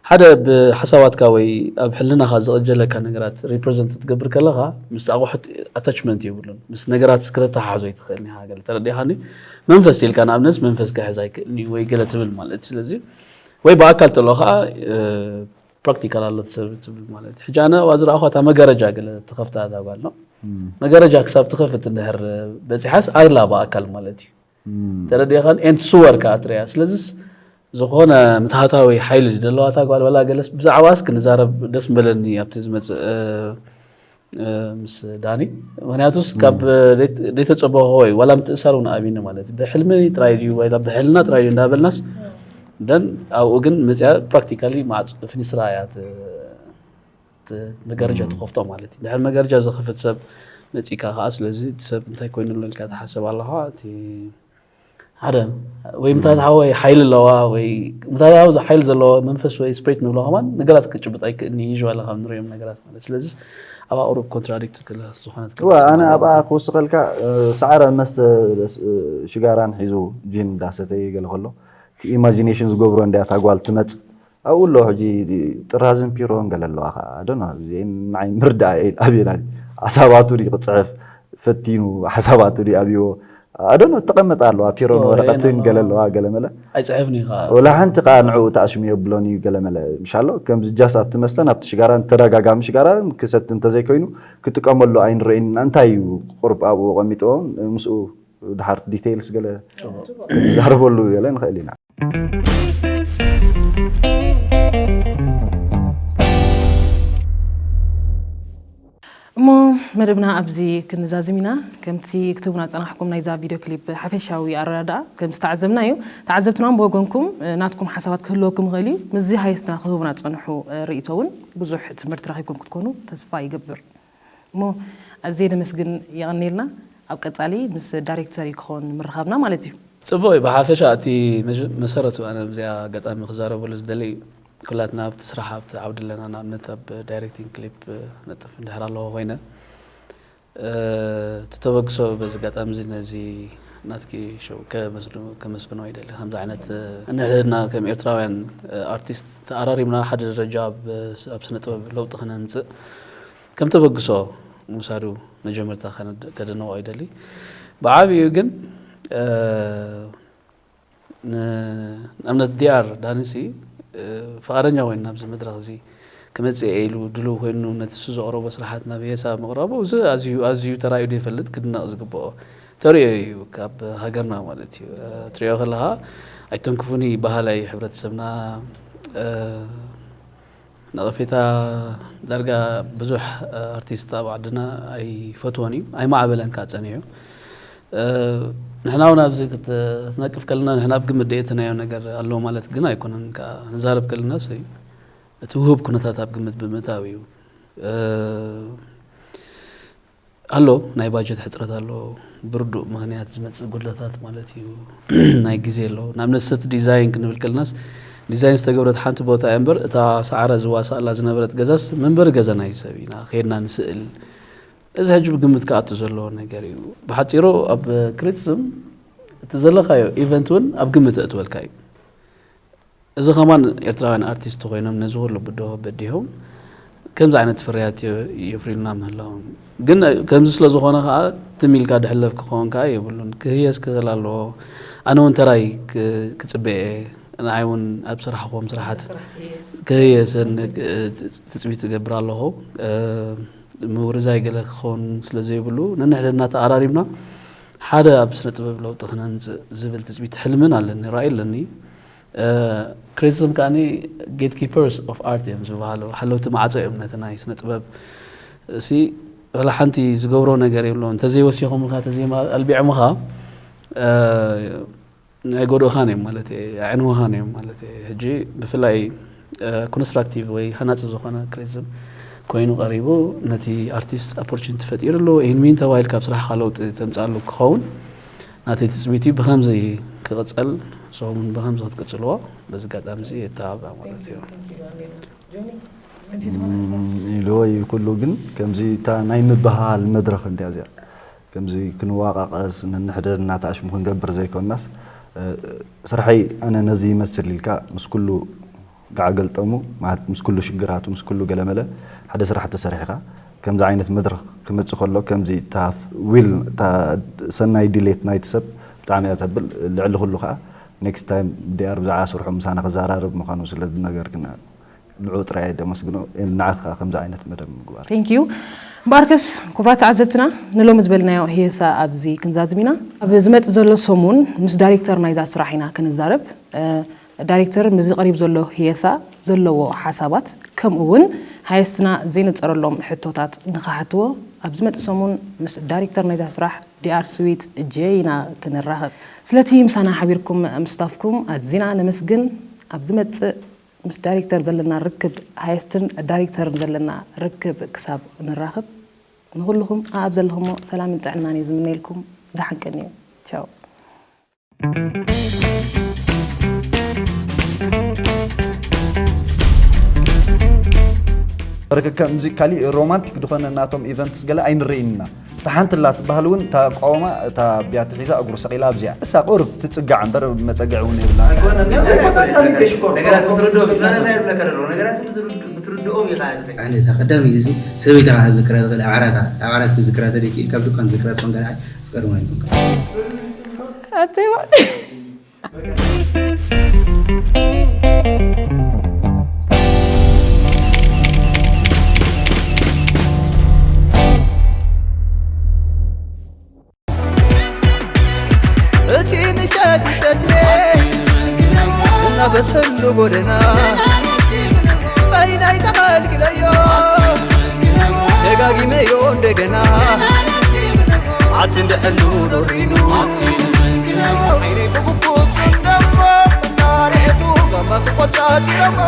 ሓደ ብሓሳባትካ ወይ ኣብ ሕልናኻ ዝቕጀለካ ነገራት ሪፕረዘንት ትገብር ከለኻ ምስ ኣቑሑት ኣታችመንት የብሉን ምስ ነገራት ክተተሓሕዞ ይትኽእል ኒኻ ገለ ተረዲኻኒ መንፈስ ኢልካ ንኣብነት መንፈስ ክሕዝ ኣይክእልኒ ወይ ገለ ትብል ማለት ስለዚ ወይ ብኣካል ተሎ ከዓ ፕራክቲካል ኣሎ ሰብ ትብል ማለት ሕጂ ኣነ ኣብኣ ዝረኣኹ እታ መጋረጃ ገለ ትኸፍታ እዛ ጓል ነው መጋረጃ ክሳብ ትኸፍት እንድሕር በፂሓስ ኣላ ብኣካል ማለት እዩ ተረዲኻን ኤንት ስወር ከዓ ትሪያ ስለዚስ ዝኾነ ምትሃታዊ ሓይሊ ዘለዋ እታ ጓል በላ ገለስ ብዛዕባስ ክንዛረብ ደስ ምበለኒ ኣብቲ ዝመፅእ ምስ ዳኒ ምክንያቱስ ካብ ዘይተፀበኹ ወይ ዋላ ምትእሳር እውን ኣብኒ ማለት እዩ ብሕልሚ ጥራይ ድዩ ወይ ብሕልና ጥራይ ድዩ እንዳበልናስ ደን ኣብኡ ግን መፅያ ፕራክቲካሊ ማዕፁ ፍኒስራ እያ መጋረጃ ትኸፍቶ ማለት እዩ ድሕር መጋረጃ ዝኸፍት ሰብ መፂካ ከዓ ስለዚ እቲ ሰብ እንታይ ኮይኑ ኣሎ ኢልካ ትሓስብ ኣለኻ እቲ ሓደ ወይ ምታት ሓወይ ሓይሊ ኣለዋ ወይ ምታት ሓይሊ ዘለዎ መንፈስ ወይ ስፕሪት ንብሎ ከማን ነገራት ክጭብጥ ኣይክእልኒ ዩዥዋሊ ካብ ንሪኦም ነገራት ማለት ስለዚ ኣብ ኣቁሩብ ኮንትራዲክት ዝኾነት ኣነ ኣብኣ ክውስኸልካ ሰዓረ መስተ ሽጋራን ሒዙ ጂን እንዳሰተየ ገለ ከሎ እቲ ኢማጂኔሽን ዝገብሮ እንድያ እታ ጓል ትመፅእ ኣብኡ ኣሎ ሕጂ ጥራዝን ፒሮን ገለ ኣለዋ ከዓ ኣደኖ እዚአን ንዓይ ምርዳእ ኣበየና ሓሳባቱ ድዩ ክፅሕፍ ፈቲኑ ሓሳባቱ ድዩ ኣብይዎ ኣደኖ ተቐመጠ ኣለዋ ፒሮን ወረቐትን ገለ ኣለዋ ገለ መለ ኣይፅሕፍን እዩ ከዓ ወላ ሓንቲ ከዓ ንዕኡ ተኣሽሙ የብሎን እዩ ገለ መለ ምሻሎ ከምዚ ጃስ ኣብቲ መስተን ኣብቲ ሽጋራን ተደጋጋሚ ሽጋራን ክሰቲ እንተዘይኮይኑ ክጥቀመሉ ኣይንረእን እንታይ እዩ ቁርብ ኣብኡ ቀሚጥዎ ምስኡ ድሓር ዲቴይልስ ገለ ክንዛረበሉ ገለ ንኽእል ኢና እሞ መደብና ኣብዚ ክንዛዝም ኢና። ከምቲ ክትህቡና ዝጸናሕኩም ናይዛ ቪድዮ ክሊፕ ሓፈሻዊ ኣረዳድኣ ከም ዝተዓዘብናዮ፣ ተዓዘብትና ብወገንኩም ናትኩም ሓሳባት ክህልወኩም ይኽእል እዩ። ምስዚ ሃየስትና ክህቡና ዝጸንሑ ርእይቶ እውን ብዙሕ ትምህርቲ ረኺብኩም ክትኮኑ ተስፋ ይገብር። እሞ ኣዝየ ነመስግን፣ የቐንየልና። ኣብ ቀጻሊ ምስ ዳይሬክተር እዩ ክኸውን ምርኻብና ማለት እዩ። ጽቡቕ እዩ። ብሓፈሻ እቲ መሰረቱ ኣነ ኣብዚኣ ኣጋጣሚ ክዛረበሉ ዝደሊ ኩላትና ኣብቲ ስራሕ ኣብቲ ዓውዲ ኣለና። ንኣብነት ኣብ ዳይሬክቲንግ ክሊፕ ነጥፍ እንድሕር ኣለዎ ኮይነ እቲ ተበግሶ በዚ ኣጋጣሚ እዚ ነዚ ናትኪ ሾው ከመስግኖ ይደሊ። ከምዚ ዓይነት ንሕና ከም ኤርትራውያን ኣርቲስት ተኣራሪምና ሓደ ደረጃ ኣብ ስነ ጥበብ ለውጢ ክነምፅእ ከም ተበግሶ ምውሳዱ መጀመርታ ከደንቆ ይደሊ። ብዓብዩ ግን ንኣብነት ዲኣር ዳንሲ ፍቓደኛ ኮይኑ ናብዚ መድረኽ እዚ ክመጽእ እየ ኢሉ ድሉው ኮይኑ ነቲ እሱ ዘቕረቦ ስራሓት ናብ ሄሳ ምቕራቡ እዚ ኣዝዩ ኣዝዩ ተራእዩ ዘይፈልጥ ክድነቕ ዝግብኦ ተርእዮ እዩ ካብ ሃገርና ማለት እዩ። ትሪኦ ከለኻ ኣይተንክፉኒ ባህላይ ሕብረተሰብና ነቐፌታ ዳርጋ ብዙሕ ኣርቲስት ኣብ ዓድና ኣይፈትዎን እዩ ኣይማዕበለን ከዓ ጸኒሑ። ንሕና እውን ኣብዚ ክትነቅፍ ከለና ንሕና ኣብ ግምት ደየትናዮ ነገር ኣሎ ማለት ግን ኣይኮነን። ከዓ ንዛረብ ከለና ሰይ እቲ ውህብ ኩነታት ኣብ ግምት ብምእታው እዩ። ኣሎ ናይ ባጀት ሕፅረት ኣሎ። ብርዱእ ምክንያት ዝመፅእ ጉድለታት ማለት እዩ። ናይ ግዜ ኣሎ። ንኣብነት ሰት ዲዛይን ክንብል ከለናስ ዲዛይን ዝተገብረት ሓንቲ ቦታ እያ እምበር እታ ሰዓረ ዝዋሳእላ ዝነበረት ገዛስ መንበሪ ገዛ ናይ ሰብ ኢና ከይድና ንስእል። እዚ ሕጂ ብግምት ክኣቱ ዘለዎ ነገር እዩ። ብሓፂሩ ኣብ ክሪቲዝም እቲ ዘለካዮ ኢቨንት እውን ኣብ ግምት እእትወልካ እዩ። እዚ ከማን ኤርትራውያን ኣርቲስት ኮይኖም ነዚ ኩሉ ብድሆ በዲሆም ከምዚ ዓይነት ፍርያት የፍርዩልና ምህላዎም ግን ከምዚ ስለ ዝኾነ ከዓ ትም ኢልካ ድሕለፍ ክኸውን ከዓ የብሉን። ክህየስ ክኽእል ኣለዎ። ኣነ እውን ተራይ ክፅበየ ንዓይ እውን ኣብ ስራሕኹም ስራሓት ክህየሰን ትፅቢት እገብር ኣለኹ። ምውርዛይ ገለ ክኸውን ስለ ዘይብሉ ነንሕድና ተኣራሪብና ሓደ ኣብ ስነ ጥበብ ለውጢ ክነምፅእ ዝብል ትፅቢት ሕልምን ኣለኒ ራእይ ኣለኒ። ክሬቲዝም ከዓኒ ጌት ኪፐርስ ኦፍ ኣርት እዮም ዝበሃሉ ሓለውቲ ማዕፆ እዮም ነቲ ናይ ስነ ጥበብ እሲ ወላ ሓንቲ ዝገብሮ ነገር የብሎ እንተዘይወሲኹምካ ተዘይኣልቢዕምኻ ኣይጎድኡኻን እዮም ማለት ኣዕንውኻን እዮም ማለት ሕጂ ብፍላይ ኮንስትራክቲቭ ወይ ሃናፂ ዝኾነ ክሬቲዝም ኮይኑ ቀሪቡ ነቲ ኣርቲስት ኣፖርቹኒቲ ፈጢሩ ኣሎ ኢንሚን ተባሂል ካብ ስራሕካ ለውጢ ተምፃሉ ክኸውን ናተይ ትፅቢት እዩ። ብኸምዚ ክቕፀል ንስኹም እውን ብኸምዚ ክትቅፅልዎ በዚ ኣጋጣሚ እዚ የተባብዕ ማለት እዩ። ኢልዎ እዩ ኩሉ ግን ከምዚ እታ ናይ ምብህሃል መድረኽ እንዲያ እዚኣ ከምዚ ክንዋቃቀስ ንንሕደር እናተኣሽሙ ክንገብር ዘይኮናስ ስርሐይ ኣነ ነዚ ይመስል ኢልካ ምስ ኩሉ ጋዓ ገልጠሙ ማለት ምስ ኩሉ ሽግራቱ ምስ ኩሉ ገለመለ ሓደ ስራሕ ተሰሪሕካ ከምዚ ዓይነት መድረኽ ክመፅእ ከሎ ከምዚ እታ ዊል እታ ሰናይ ድሌት ናይቲ ሰብ ብጣዕሚ እያ ተብል ልዕሊ ኩሉ ከዓ ኔክስት ታይም ዲኣር ብዛዕባ ስርሑ ምሳና ክዘራረብ ምዃኑ ስለ ዝነገርክና ንዑ ጥራይ እየ ደመስግኖ ንዓኻ ከምዚ ዓይነት መደብ ምግባር ቴንክ ዩ። እምበኣርከስ ክቡራት ተዓዘብትና ንሎሚ ዝበልናዮ ህየሳ ኣብዚ ክንዛዝም ኢና። ኣብ ዝመጽእ ዘሎ ሰሙን ምስ ዳይሬክተር ናይዛ ስራሕ ኢና ክንዛረብ። ዳይሬክተር ምስዚ ቀሪቡ ዘሎ ህየሳ ዘለዎ ሓሳባት ከምኡ እውን ሃየስትና ዘይነጸረሎም ሕቶታት ንኽሓትዎ ኣብ ዝመጽእ ሰሙን ምስ ዳይሬክተር ናይዛ ስራሕ ዲኣር ስዊት ጄ ኢና ክንራኸብ። ስለቲ ምሳና ሓቢርኩም ምስታፍኩም ኣዚና ነመስግን። ኣብ ዝመጽእ ምስ ዳይሬክተር ዘለና ርክብ ሃየስትን ዳይሬክተርን ዘለና ርክብ ክሳብ ንራኸብ ንኹልኹም ኣኣብ ዘለኹሞ ሰላምን ጥዕናን እየ ዝምነየልኩም። ደሓን ቀንዩ። ቻው። በረከት ከምዚ ካሊእ ሮማንቲክ ዝኾነ ናቶም ኢቨንትስ ገለ ኣይንርእይን ኢና። እታ ሓንቲ ኣላ ትበሃል እውን እታ ቆማ እታ ቢያቲ ሒዛ እግሩ ሰቒላ ኣብዚኣ እሳ ቁሩብ ትጽጋዕ እምበር መጸግዒ እውን የብላን። ነገራት ክትርድኦም ኢኻ ዝኸ- ኣነ እታ ቀዳመይቲ እዚ ሰበይታ ከዓ ዝክራ ትኽእል ኣብ ዓራታ ኣብ ዓራት ክዝክራ ተደኪ ኢልካ ብድኳን ዝክራ ትኾን ካልዓይ ፍቀር ማለት ነው። ኣተይ እቲ ምሸት ምሸት እናፈሰሉ ጎደና በይናይ ተቐልቅለዮ ደጋጊመዮ እንደገና ኣቲ እንድዕሉ ዶሪኑ ዓይነይ ብግፉት እንደሞ እናርኤቱ ጋማ ክቆጻጺረሞ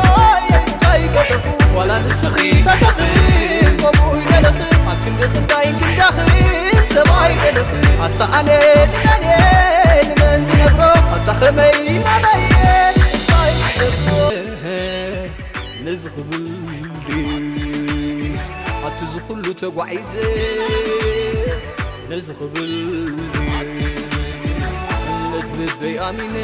የምኻይ ፈተኹ ዋላ ንስኺ ፈተኺ ከምኡ ይደለኺ ኣብ ክንዲ ክንዳይ ክንዳኺ ሰብኣይ ደለኺ ኣታ ኣነ ንመን እየ ንመን ዝነግሮ ኣታ ኸመይ ናበየ እንታይ ይገብሮ ነዚ ክብል ድዩ ኣቲ ዝኹሉ ተጓዒዘ ነዚ ክብል ድዩ ነቲ ልበይ ኣሚነ